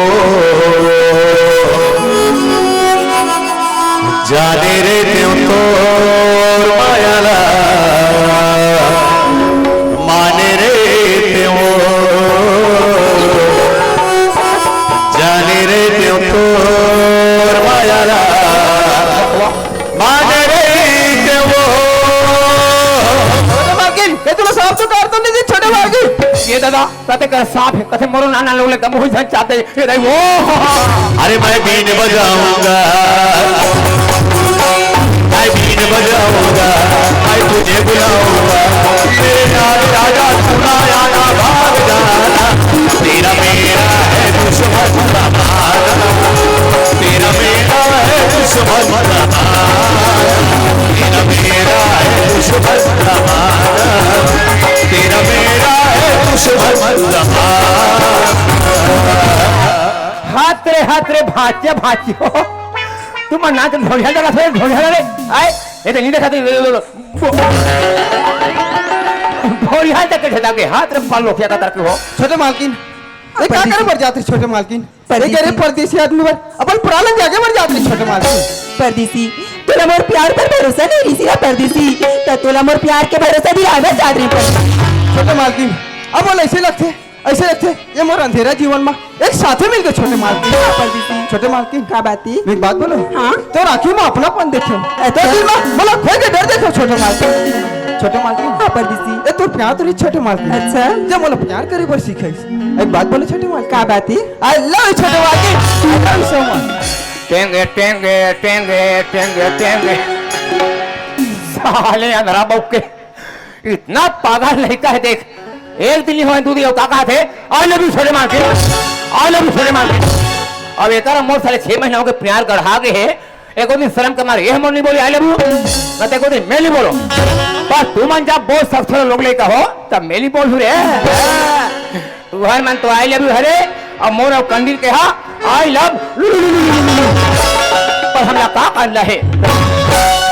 जाने रे त्यों तोर माया ला, माने रे त्यों, जाने रे त्यों तोर माया ला, माने रे त्यों। छोटे मालकिन, ये तुला सांप तो काट तो नहीं दी, छोटे मालकिन? ये दादा, कथे कर सांप हे, कथे मोरो नाना लोग ले कम हो जान चाहते, ये दाई वो। अरे मैं बीन बजाऊंगा, मैं बीन बजाऊंगा, मैं तुझे बुलाऊंगा। मेरे नाल राजा सुनाया ना भाग जाना, तेरा मेरा है दुश्मन जमाना, तेरा मेरा है दुश्मन जमाना, तेरा मेरा है दुश्मन जमाना, तेरा मेरा है दुश्मन जमाना। हाथ रे, हाथ रे, भांचिया, भांचियो। तुम ना तो ढोढ़िया लगा, थोड़े ढोढ़िया लगा रे। आए, ये तो नहीं देखा, तो ढोढ़िया तक के झटा के हाथ रे, पाल लोखिया का तरफ हो। छोटे मालकिन, ये क्या करे बर जाते छोटे मालकिन? परदेसी। परदेसी आदमी बर अपन प्राण ला त्यागे बर जात रहिस छोटे मालकिन। परदेसी, तोला मोर प्यार पर भरोसा नइ रहिस ना परदेसी, त तोला मोर प्यार के भरोसा दिलाए बर जात रहिस परदेसी। छोटे मालकिन, अब मोला अइसे लगथे, अइसे लगथे, ये मोर अंधेरा जीवन मा एक साथी मिल गे छोटे मालकिन। हाँ, परदेसी। छोटे मालकिन, का बात हे? एक बात बोलंव? हाँ। तोर आँखी मा अपनापन देखेंव। अच्छा। तोर दिल मा मोला खोए के डर देखेंव छोटे मालकिन। छोटे मालकिन। हाँ, परदेसी। ये तोर प्यार तो रहिस छोटे मालकिन। अच्छा। जे मोला प्यार करे बर सिखाइस। एक बात बोलंव छोटे मालकिन। का बात हे? I love you छोटे मालकिन। I love you so much। टेंगे, टेंगे, टेंगे, टेंगे, टेंगे। साले अंधरा बहू के। इतना पागल लइका हे, देख, एक दिन नइ होय, दू दिन होय, का कहाथे, "I love you छोटे मालकिन, I love you छोटे मालकिन।" अब एकर मोर साले छह महीना होगे, प्यार गढ़ा गे हे, एको दिन शरम के मारे ये मोर नइ बोले "I love you", न त एको दिन मैं नइ बोलों। पर तुमन जब बोल सकथो लोग लइका हो, तब मैं नइ बोलहूँ रे। तुहर मन तो "I love you" हरे, अउ मोर अउ कंदील के हा "I love you", पर हमला का करना हे?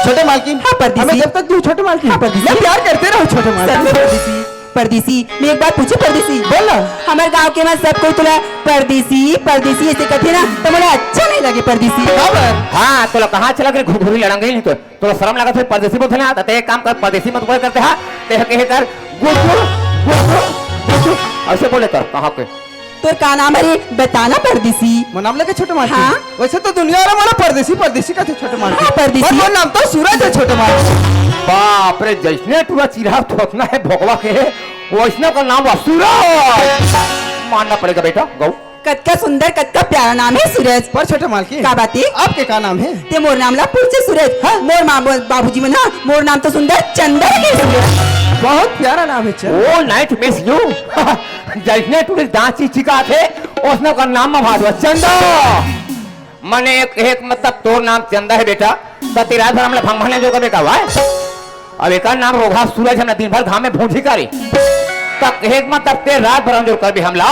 छोटे मालकिन, हाँ, परदेसी। हमें जब तक तू छोटे मालकिन, हाँ, परदेसी। मैं प्यार करते रहूँ छोटे मालकिन। सच में परदेसी, परदेसी, मैं एक बात पूछूं परदेसी? बोल ना। हमर गांव के मन सब कोई तोला परदेसी, परदेसी अइसे कथे ना, त मोला अच्छा नइ लगे परदेसी। काबर? हाँ, तोला कहाँ अच्छा लगे, घुघुरी लड़ांगे नहीं तो। तोला शरम लागत हे, परदेसी बोलथे ना, त ते एक काम कर, परदेसी मत बोल करते हा, ते ह कहे कर, "गुड्डू, गुड्डू, गुड्डू", अइसे बोले कर, कहाँ के? तोर का नाम हरे, बता ना परदेसी। मोर नाम लगे छोटे मालकिन। हाँ। वइसे तो दुनिया वाला मोला परदेसी, परदेसी कथे छोटे मालकिन। हाँ, परदेसी। पर मोर नाम तो सूरज हे छोटे मालकिन। बाप रे, जइसने टूरा चिरहा थोथना हे भोकवा के, वइसने का नाम हुआ सूरज। मानना पड़ेगा बेटा, गऊ। कतका सुंदर, कतका प्यारा नाम हे सूरज। पर छोटे मालकिन, का बात हे? आपके का नाम हे? ते मोर नाम ला पूछे सूरज। हाँ? मोर माँ, मोर बाबूजी मन हा, मोर नाम तो सुंदर चंदा रखे सूरज। बहुत प्यारा नाम हे चंदा। Oh, nice to meet you। जइसने टूरी दांत चिचिकाथे, ओसने का नाम मा भादवा चंदा। मने एक, एक मतलब तोर नाम चंदा हे बेटा, त ते रात भर हमला भंग भंग जो करबे का भाई? अब एकर नाम रोगहा सूरज, हमला दिन भर घाम में भूंजी करी। त एक मतलब ते रात भर अंजोर करबे हमला,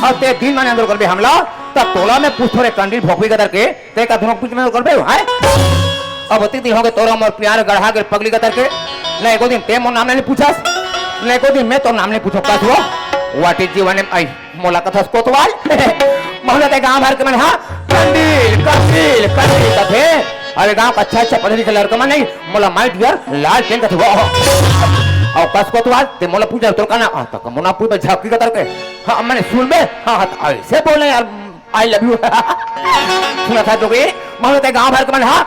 अउ ते दिन में अंजोर करबे हमला, त तोला मैं पूछथों रे कंडील भोकवी गदर के, ते का दुनों बीच में अंजोर करबे, हैं? अब अतेक दिन होगे तोर मोर प्यार गढ़ा गे पगली गदर के, न एको दिन ते मोर नाम नइ पूछस, न एको दिन मैं तोर नाम नइ पूछों, का हुआ? What is your name? आई। मोला कथस कोतवाल। मोला ते गांव भर के मन हा कंडील, कंडील, कंडील कथे। अरे गांव का अच्छा अच्छा पढ़े लिखे लड़का मन नहीं, मोला my dear लालटेन कथे वो। अउ कस कोतवाल, ते मोला पूछे, "तोर का नाम?" "आ, त मोर नाम पूछ बे, झपकी कतर के।" "हाँ, मने सुन बे।" "हाँ, हाँ, त अइसे बोले यार, I love you।" सुनत हा जोगी, मोला ते गांव भर के मन हा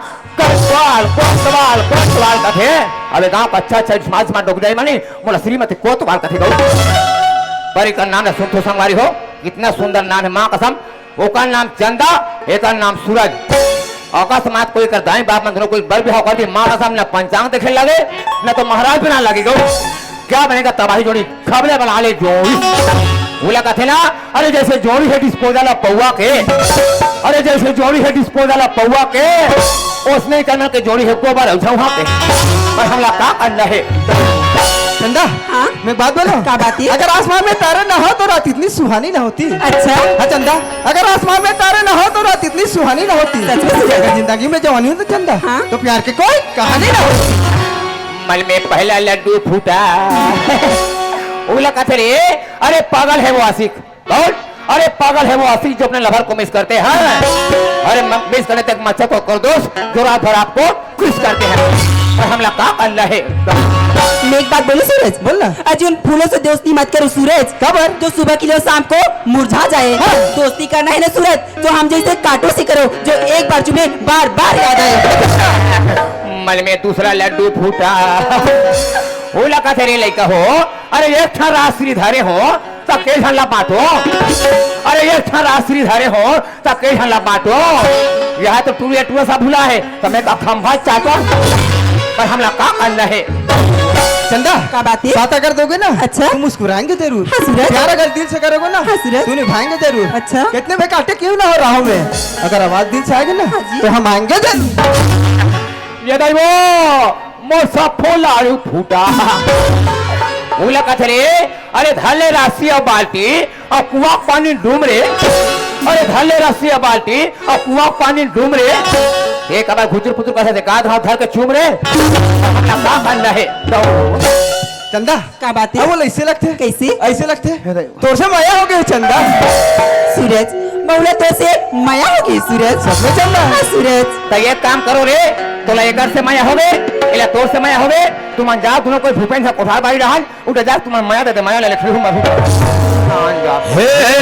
कोतवाल, कोतवाल, कोतवाल कथे। अबे गांव का अच्छा अच्छा smart smart डोकरी मन ही मोला श्रीमती कोतवाल कथे गऊ। पर एकर नाम ला सुनथो संगवारी हो, कितना सुंदर नाम हे, माँ कसम। ओकर नाम चंदा, एकर नाम सूरज। अकस्मात कोई कर दाई बाप मन दुनों कोई बर बिहाव कर दी, माँ कसम, न पंचांग देखे लगे, न तो महाराज बना लगे गऊ। क्या बनेगा तबाही जोड़ी, खबले बना ले जोड़ी। ओला कथे ना, अरे जइसे जोड़ी हे disposal ह पौवा के, अरे जइसे जोड़ी हे disposal ह पौवा के, ओसने ही करना के जोड़ी हे गोबर अउ झउहा के। पर हमला का करना हे? चंदा, हाँ? मैं बात बोलूं? का बात हे? अगर आसमान में तारे ना हो तो रात इतनी सुहानी ना होती। अच्छा। हाँ चंदा, अगर आसमान में तारे ना हो तो रात इतनी सुहानी ना होती। सच में सुहानी। अगर जिंदगी में जवानी हो तो चंदा, हाँ? तो प्यार के कोई कहानी ना होती। मल में पहला लड्डू फूटा। ओला कथे रे, अरे पागल है वो आशिक। कौन? अरे पागल है वो आशिक जो अपने lover को miss करते हैं। अरे म-, miss करने तक मच्छर को कर दोष, जो रात भर आपको kiss करते हैं। और हमला का करना है? मैं एक बात बोलूं सूरज? बोल ना। अजी उन फूलों से दोस्ती मत करो सूरज। काबर? जो सुबह खिले और शाम को मुरझा जाए। हाँ। दोस्ती करना है ना सूरज, तो हम जैसे कांटों से करो, जो एक बार चुभे, बार बार याद आए। मल में दूसरा लड्डू फूटा। ओला कथे रे लइका हो, अरे एक ठन राजश्री धरे हो, त के झन ला बांटो। अरे एक ठन राजश्री धरे हो, त के झन ला बांटो। यह तो टूरे टूरे सा भुला है, त मैं का खंभा चाटो। पर हमला का करना है? चंदा, का बात है? साथ अगर दोगे ना, अच्छा। तो मुस्कुराएंगे जरूर। हाँ, सूरज। प्यार अगर दिल से करोगे ना, हाँ, सूरज। तो निभाएंगे जरूर। अच्छा। कितने में कांटे क्यों ना हो राहों में, अगर आवाज दिल से आएगी ना, हाँ जी। तो हम आएंगे जरूर। ये दाई वो, मोर सफो लाड़ू फूटा। ओला कथे रे, अरे धर ले रस्सी अउ बाल्टी, अउ कुआं पानी डूम रे। अरे धर ले रस्सी अउ बाल्टी, अउ कुआं पानी डूम रे। एक बार घुचुर पुचुर कथे से, का हाथ धर के चूम रे। हमला का करना है? तो चंदा, का बात है? अब वो ऐसे लगथे। कैसे? ऐसे लगथे। तोर से मया हो गए चंदा। सूरज, मौला, तोर से मया होगे सूरज। सच में चंदा? हाँ सूरज। त एक काम करो रे, तोला एकर से मया होगे, एला तोर से मया होगे, तुमन जाव, दूनों कोई भूपेन से कोठार बारी रहन, उठे जा, तुमन मया दे दे, मया ले ले, फिर हम अभी। हाँ, जा। हे, हे,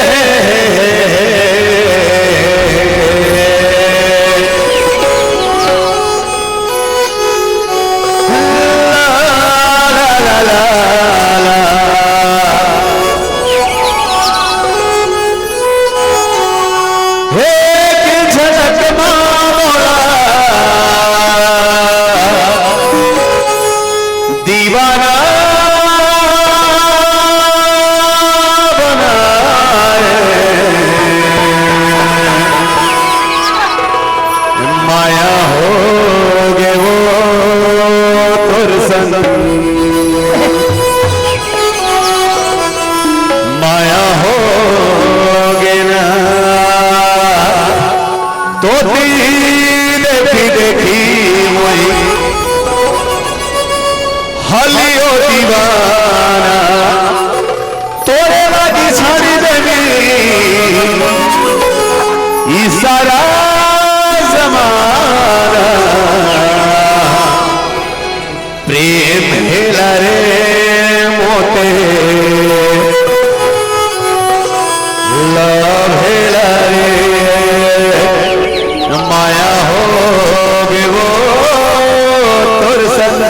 हे, हे, हे, हे। ला, ला, ला, ला, ला। एक झलक मा मोला दीवाना बनाए। माया होगे वो तोर संग, माया होगे ना, तोती देखी देखी मोई हलियो दीवाना। तोरे बाजी छाड़ी देनी ई सारा जमाना। प्रेम हेला रे मोते, love हेला रे, माया होगे वो तोर संग।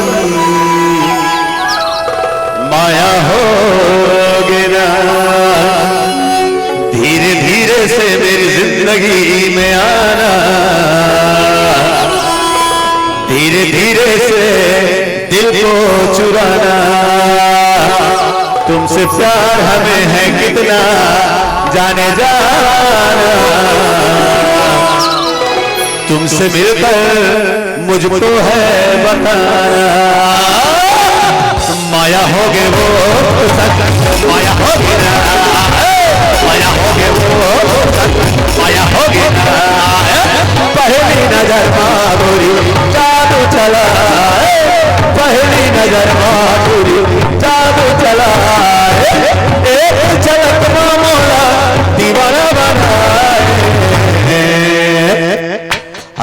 माया होगे ना, धीरे धीरे से मेरी जिंदगी में आना, धीरे धीरे से दिल को चुराना। तुमसे प्यार हमें है कितना जाने जाना, तुमसे मिलकर मुझको है बताना। माया होगे वो सच, माया होगे ना, माया होगे वो सच, माया होगे ना। पहली नजर मा गोरी जादू चला, पहली नजर मा गोरी जादू चला। एक झलक मा मोला दीवाना बनाए।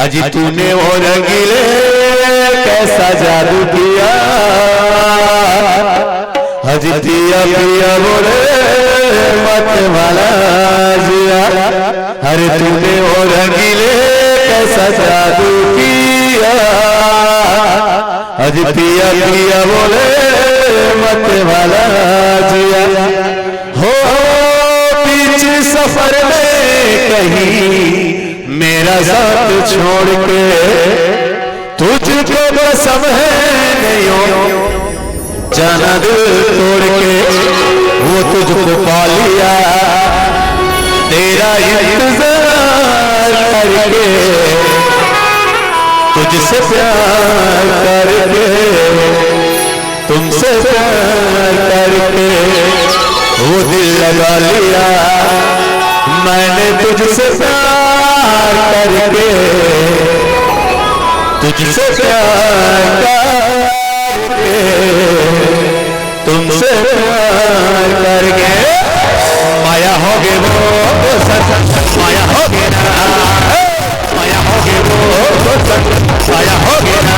आज तूने ओ रंगीले कैसा जादू किया, आज पिया पिया बोले मत वाला जिया। अरे तूने ओ रंगीले कैसा जादू किया, आज पिया पिया बोले मत वाला जिया। हो बीच सफर में कहीं मेरा साथ छोड़ के, तुझको कसम है नहीं जाना दिल तोड़ के। वो तुझको पा लिया तेरा इंतजार करके, तुझसे प्यार करके। तुमसे प्यार करके वो दिल लगा लिया मैंने, तुझसे प्यार करके, तुझसे प्यार करके, तुमसे प्यार करके। माया होगे वो सच, माया होगे ना। माया होगे वो सच, माया होगे ना।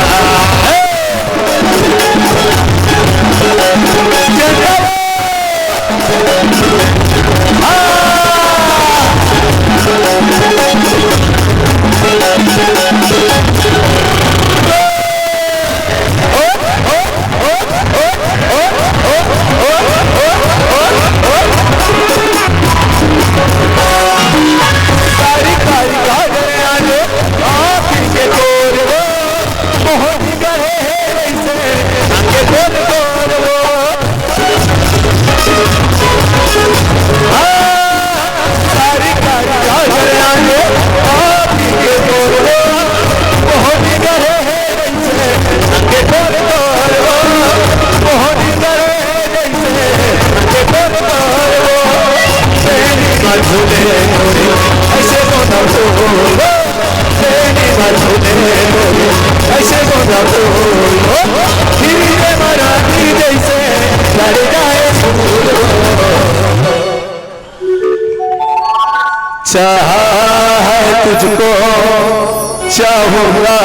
तुझको चाहूंगा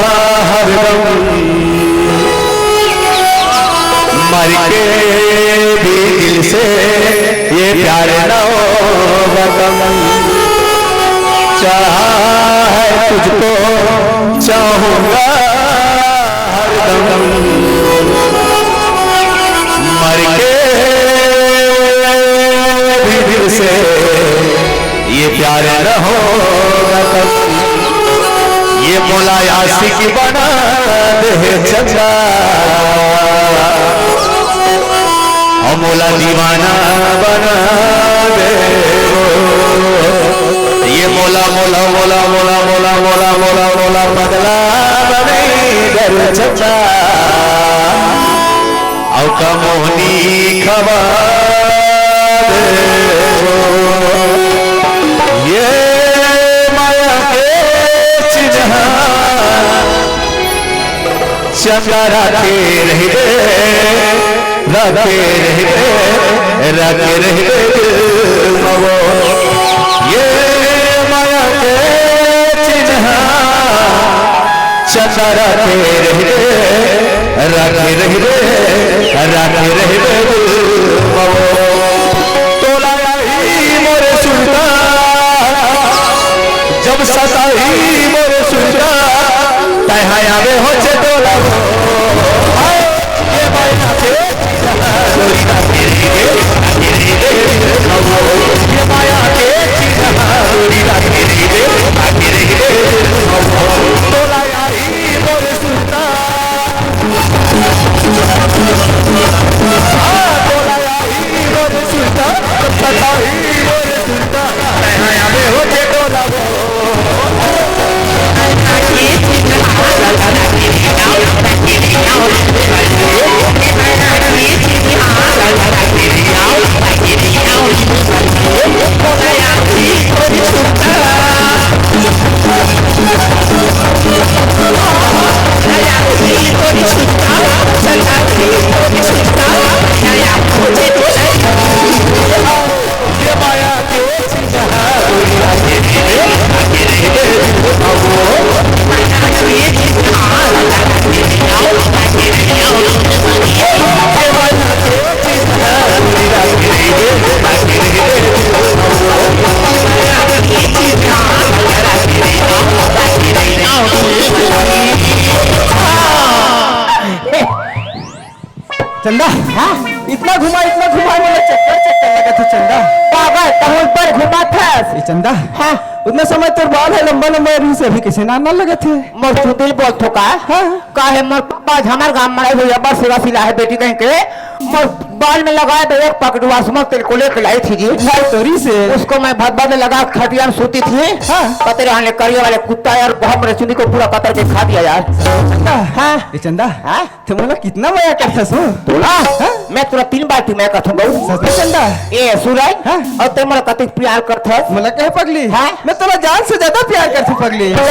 हरदम, मर के भी दिल से ये प्यार ना होगा कम। चाहा है तुझको, चाहूंगा हरदम, मर के भी दिल से ये प्यार न होगा कब। ये मोला आशिक बना दे चंदा, और मोला दीवाना बना दे वो। ये मोला, मोला, मोला, मोला, मोला, मोला, मोला, मोला पगला बने दे चंदा। अउ का मोहनी खवा देवो। ये माया के चिन्हा चंदा राखे रहिबे, राखे रहिबे, राखे रहिबे दिल मवो। ये माया के चिन्हा चंदा राखे रहिबे, राखे रहिबे, राखे रहिबे दिल मवो। तोला आही मोरे सुल्तान, जब सताही मोरे सुल्तान, तैं हा आवे हो जे टोला वो। हाय, ये माया के चंदा, हाँ? इतना घुमा, इतना घुमा, मोला चक्कर चक्कर लगत हे चंदा। पागल, तहूँ ऊपर घुमाथस। ए चंदा, हाँ। उतना समय तोर बाल हे लंबा लंबा रिहिस, अभी कइसे नान नान लगत हे? मोर चुंदी ल बोलथो का? हाँ। का हे मोर पापा हमर गाँव म आए हुए अब्बड़ सेवा सिला हे बेटी कहिके। मोर बाल में लगाए बर एक packet वासमत तेल को लेके लाई थी जी। लाई तो रिहिस हे। उसको मैं भर भर में लगा के खटिया में सोती थी। हाँ। पतरे हाले करिया वाले कुत्ता यार, बहुत मेरे चुंदी को पूरा कतर के खा दिया यार। चंदा। हाँ। ए चंदा। हाँ? तैं मोला कितना मया करथस हो? तोला? हाँ? मैं तोला तीन बाल्टी मया करथों गऊ। सच में चंदा? ए सुरई, हाँ? अउ तैं मोला कतेक प्यार करथस? मोला कहे पगली? हाँ? मैं तोला जान से ज्यादा प्यार करथों पगली। तो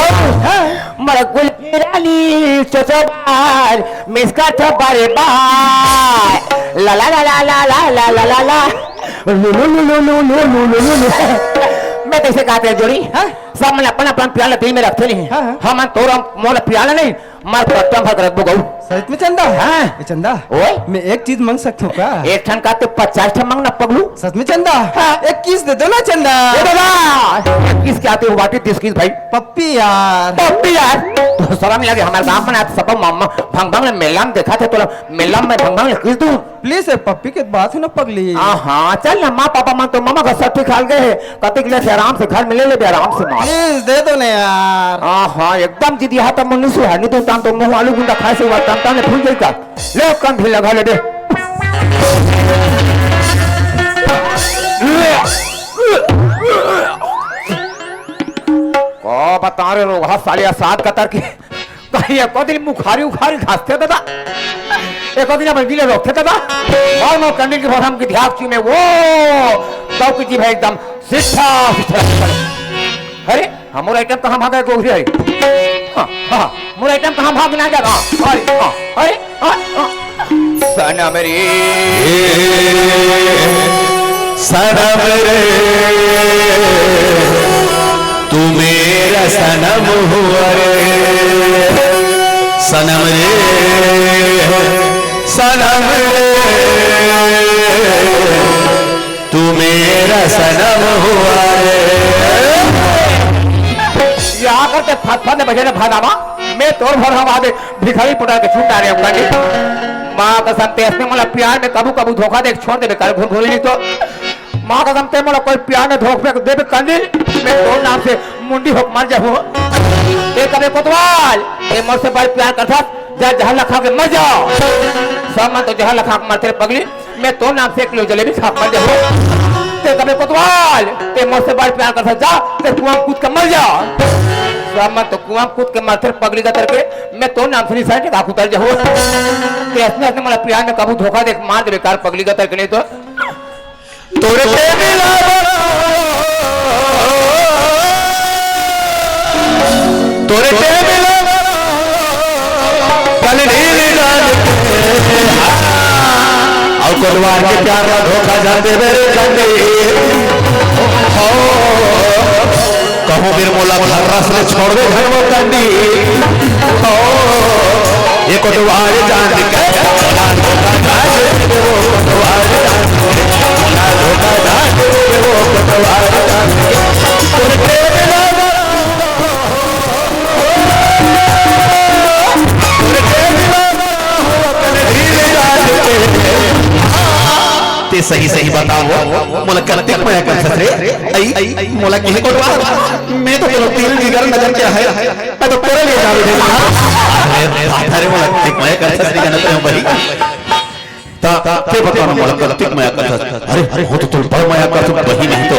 हाँ? मोला गुलाबी रानी चोचोबार, miss करथों बारे बार। ला ला ला ला। लू लू लू लू। मैं तैसे कहते हैं जोड़ी? हाँ? सब मन अपन अपन प्याला दिल में रखते नहीं। हाँ, हाँ। हमन तोर मोला प्याला नहीं, मार पट्टा भर रखबो गऊ। सच में चंदा? हाँ। ए चंदा, ओए। मैं एक चीज मांग सकथों का? एक ठन का ते पचास ठन मांगना पगलू। सच में चंदा? हाँ। एक kiss दे दो ना चंदा। ए दादा, एक kiss क्या आते हो, what is this kiss भाई? पप्पी यार। पप्पी यार, तो शर्म लगे, हमारे गांव में ना तो सब मामा भंग भंग ले मेला में देखा थे, तो मेला में भंग भंग ले kiss दूं। Please, ए पप्पी के बात है ना पगली। हाँ, हाँ, चल ना, माँ पापा मन तो मामा घर सब ठीक हाल गए हैं। कतिक ले से आराम से घर में ले लेबे, आराम से मार। Please, दे दो ना यार। हाँ, हाँ, एकदम जिद यहाँ तक मनुष्य है, नहीं तो तान तो मुँह आलू गुंडा खाए से हुआ, तान तान फूल जाई का। ले, कम भी लगा ले दे। को बता रे रोगहा साले, सात कतर की। कहीं एको दिन मुखारी उखारी घासथे दादा, एको दिन अपन गिले रोकथे दादा। और मैं कंडिल के भरम की ध्यान चुमे वो दौकी जी भाई एकदम सिट्ठा, सिट्ठा। अरे, हाँ, मोर item कहाँ भागा है, गोगरी है? हाँ, हाँ, हाँ, मोर item कहाँ भाग ना जाएगा? अरे, हाँ, अरे, हाँ, हाँ। सनम रे, सनम रे, तू मेरा सनम हुआ रे, सनम रे, सनम रे, तू मेरा सनम हुआ रे। ये आकर के फत फत बजे ने भादामा, मैं तोर भर हवा दे भिखारी पुटा के छूट आ रहे हो कंदी। माँ कसम, ते असने मोला प्यार में कबू कबू धोखा दे छोड़ दे बेकार घुल घुल नहीं तो। माँ कसम, ते मोला कोई प्यार में धोखा दे कंदी, मैं तोर नाम से मुंडी होक मर जाहूँ। ते कबे कोतवाल, ते मोर से बड़ प्यार करथस, जा जहर ला खा के मर जा। सब मन तो जहर ला खा के मरथे रे पगली, मैं तोर नाम से एक किलो जलेबी खा के मर जाहूँ। ते कबे कोतवाल, ते मोर से बड़ प्यार करथस, जा ते कुआं में कूद के मर जा। सब मन तो कुआं में कूद के मरथे रे पगली गतर के, मैं तोर नाम से निशान टिका के उतर जाहूँ। ते असने असने मोला प्यार में कबू धोखा दे के मार दे बेकार पगली गतर के नहीं तो। तोरे ते मिला बड़ा, तोरे ते मिला बड़ा, कल ढील डाल के, हाँ। और कोतवाल के प्यार ला धोखा जाते मेरे कंदी। हो, कहूँ फिर मोला घर रस ले छोड़ दे घर वो कंदी। हो, ये कोतवाल जान के, मोला धोखा जान के, वो कोतवाल जान के, मोला धोखा जान के, वो कोतवाल जान के। तोरे ते मिला बड़ा, तोरे ते मिला बड़ा, कल ढील डाल के। ते सही सही बताओ, मोला कतेक मया करथस रे? अई, मोला किहे कोटवा, मैं तो तोला तिल जिगर नजर के आहे, मैं तो तोरे लिए जावे दे। अरे, अरे, मोला कतेक मया करथस रे, जानत रहे हो भाई? ता, ते बता ना, मोला कतेक मया करथस? अरे, अरे, हो तो तोला बड़ मया करथस, वही नहीं तो।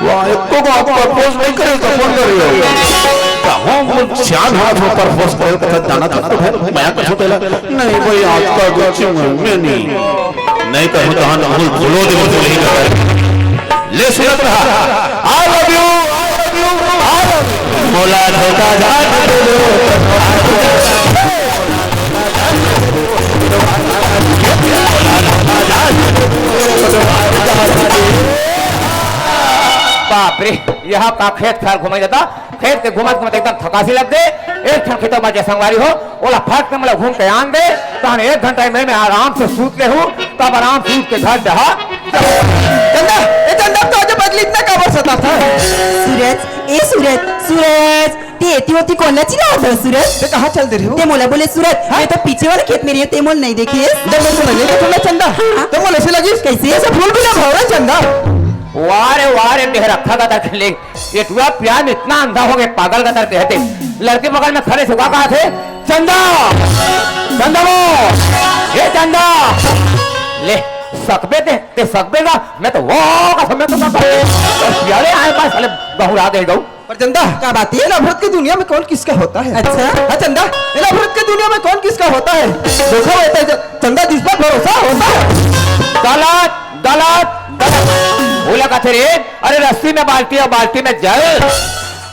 वाह, एको को आप प्रपोज नहीं करे तो फोन कर रहे हो। का हो, वो सियान हो, वो प्रपोज करे तो जाना था तो भाई, मया करथस तेला। नहीं भाई, आज का गुच्ची में, मैं नहीं। नहीं कहूँ तो हम फूल फूलो दे फूल ही कर। ले सुनत रहा। I love you, I love you, I love you। मोला धोखा जान दे दो। बाप रे, यहाँ का खेत खार घूमे जाता। खेत के घूमत घूमत एकदम थकासी लग गे। एक ठन खेतों में जे संगवारी हो, ओला फट के मोला घूम के आन दे, तहन एक घंटा में मैं आराम से सूत ले हूँ, तब आराम से उठ के घर डहा। चंदा, ए चंदा, तो आज बदली इतना काबर सताथा? सूरज, ए सूरज, सूरज, ते एती ओती कोन ला चिल्लावत हस सूरज? ते कहाँ चल दे रहे हो? ते मोला बोले सूरज, हाँ? मैं तो पीछे वाले खेत में रही हूँ, ते मोला नहीं देखे। जब मैं तुम्हें नहीं देखूंगा चंदा, हाँ। तो मोला ऐसे लगी कैसे? जैसे फूल भी ना भाव रहा चंदा। वाह रे वाह रे, मेहर रखा का तक ले। ये टुरा प्यार में इतना अंधा हो गया, पागल का तरह कहते। लड़के बगल में खड़े से का कहा थे, "चंदा, चंदा वो, ए चंदा, ले सकबे ते, ते सकबे का, मैं तो वो का समय तो सकबे।" यारे आए पास साले बहुरा गए गऊ। पर चंदा, क्या बात है? ये नफरत की दुनिया में कौन किसका होता है? अच्छा। हाँ चंदा, ये नफरत की दुनिया में कौन किसका होता है? धोखा होता है च-, चंदा, जिस पर भरोसा होता है। गलत, गलत, गलत। भूला का थे रे, अरे रस्सी में बाल्टी और बाल्टी में जल।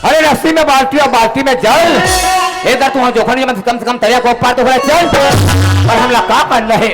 अरे रस्सी में बाल्टी और बाल्टी में जल। ए, अगर तू जोखन के कम से कम तरिया को पार तो हो रहा, चल। पर हमला का करना है?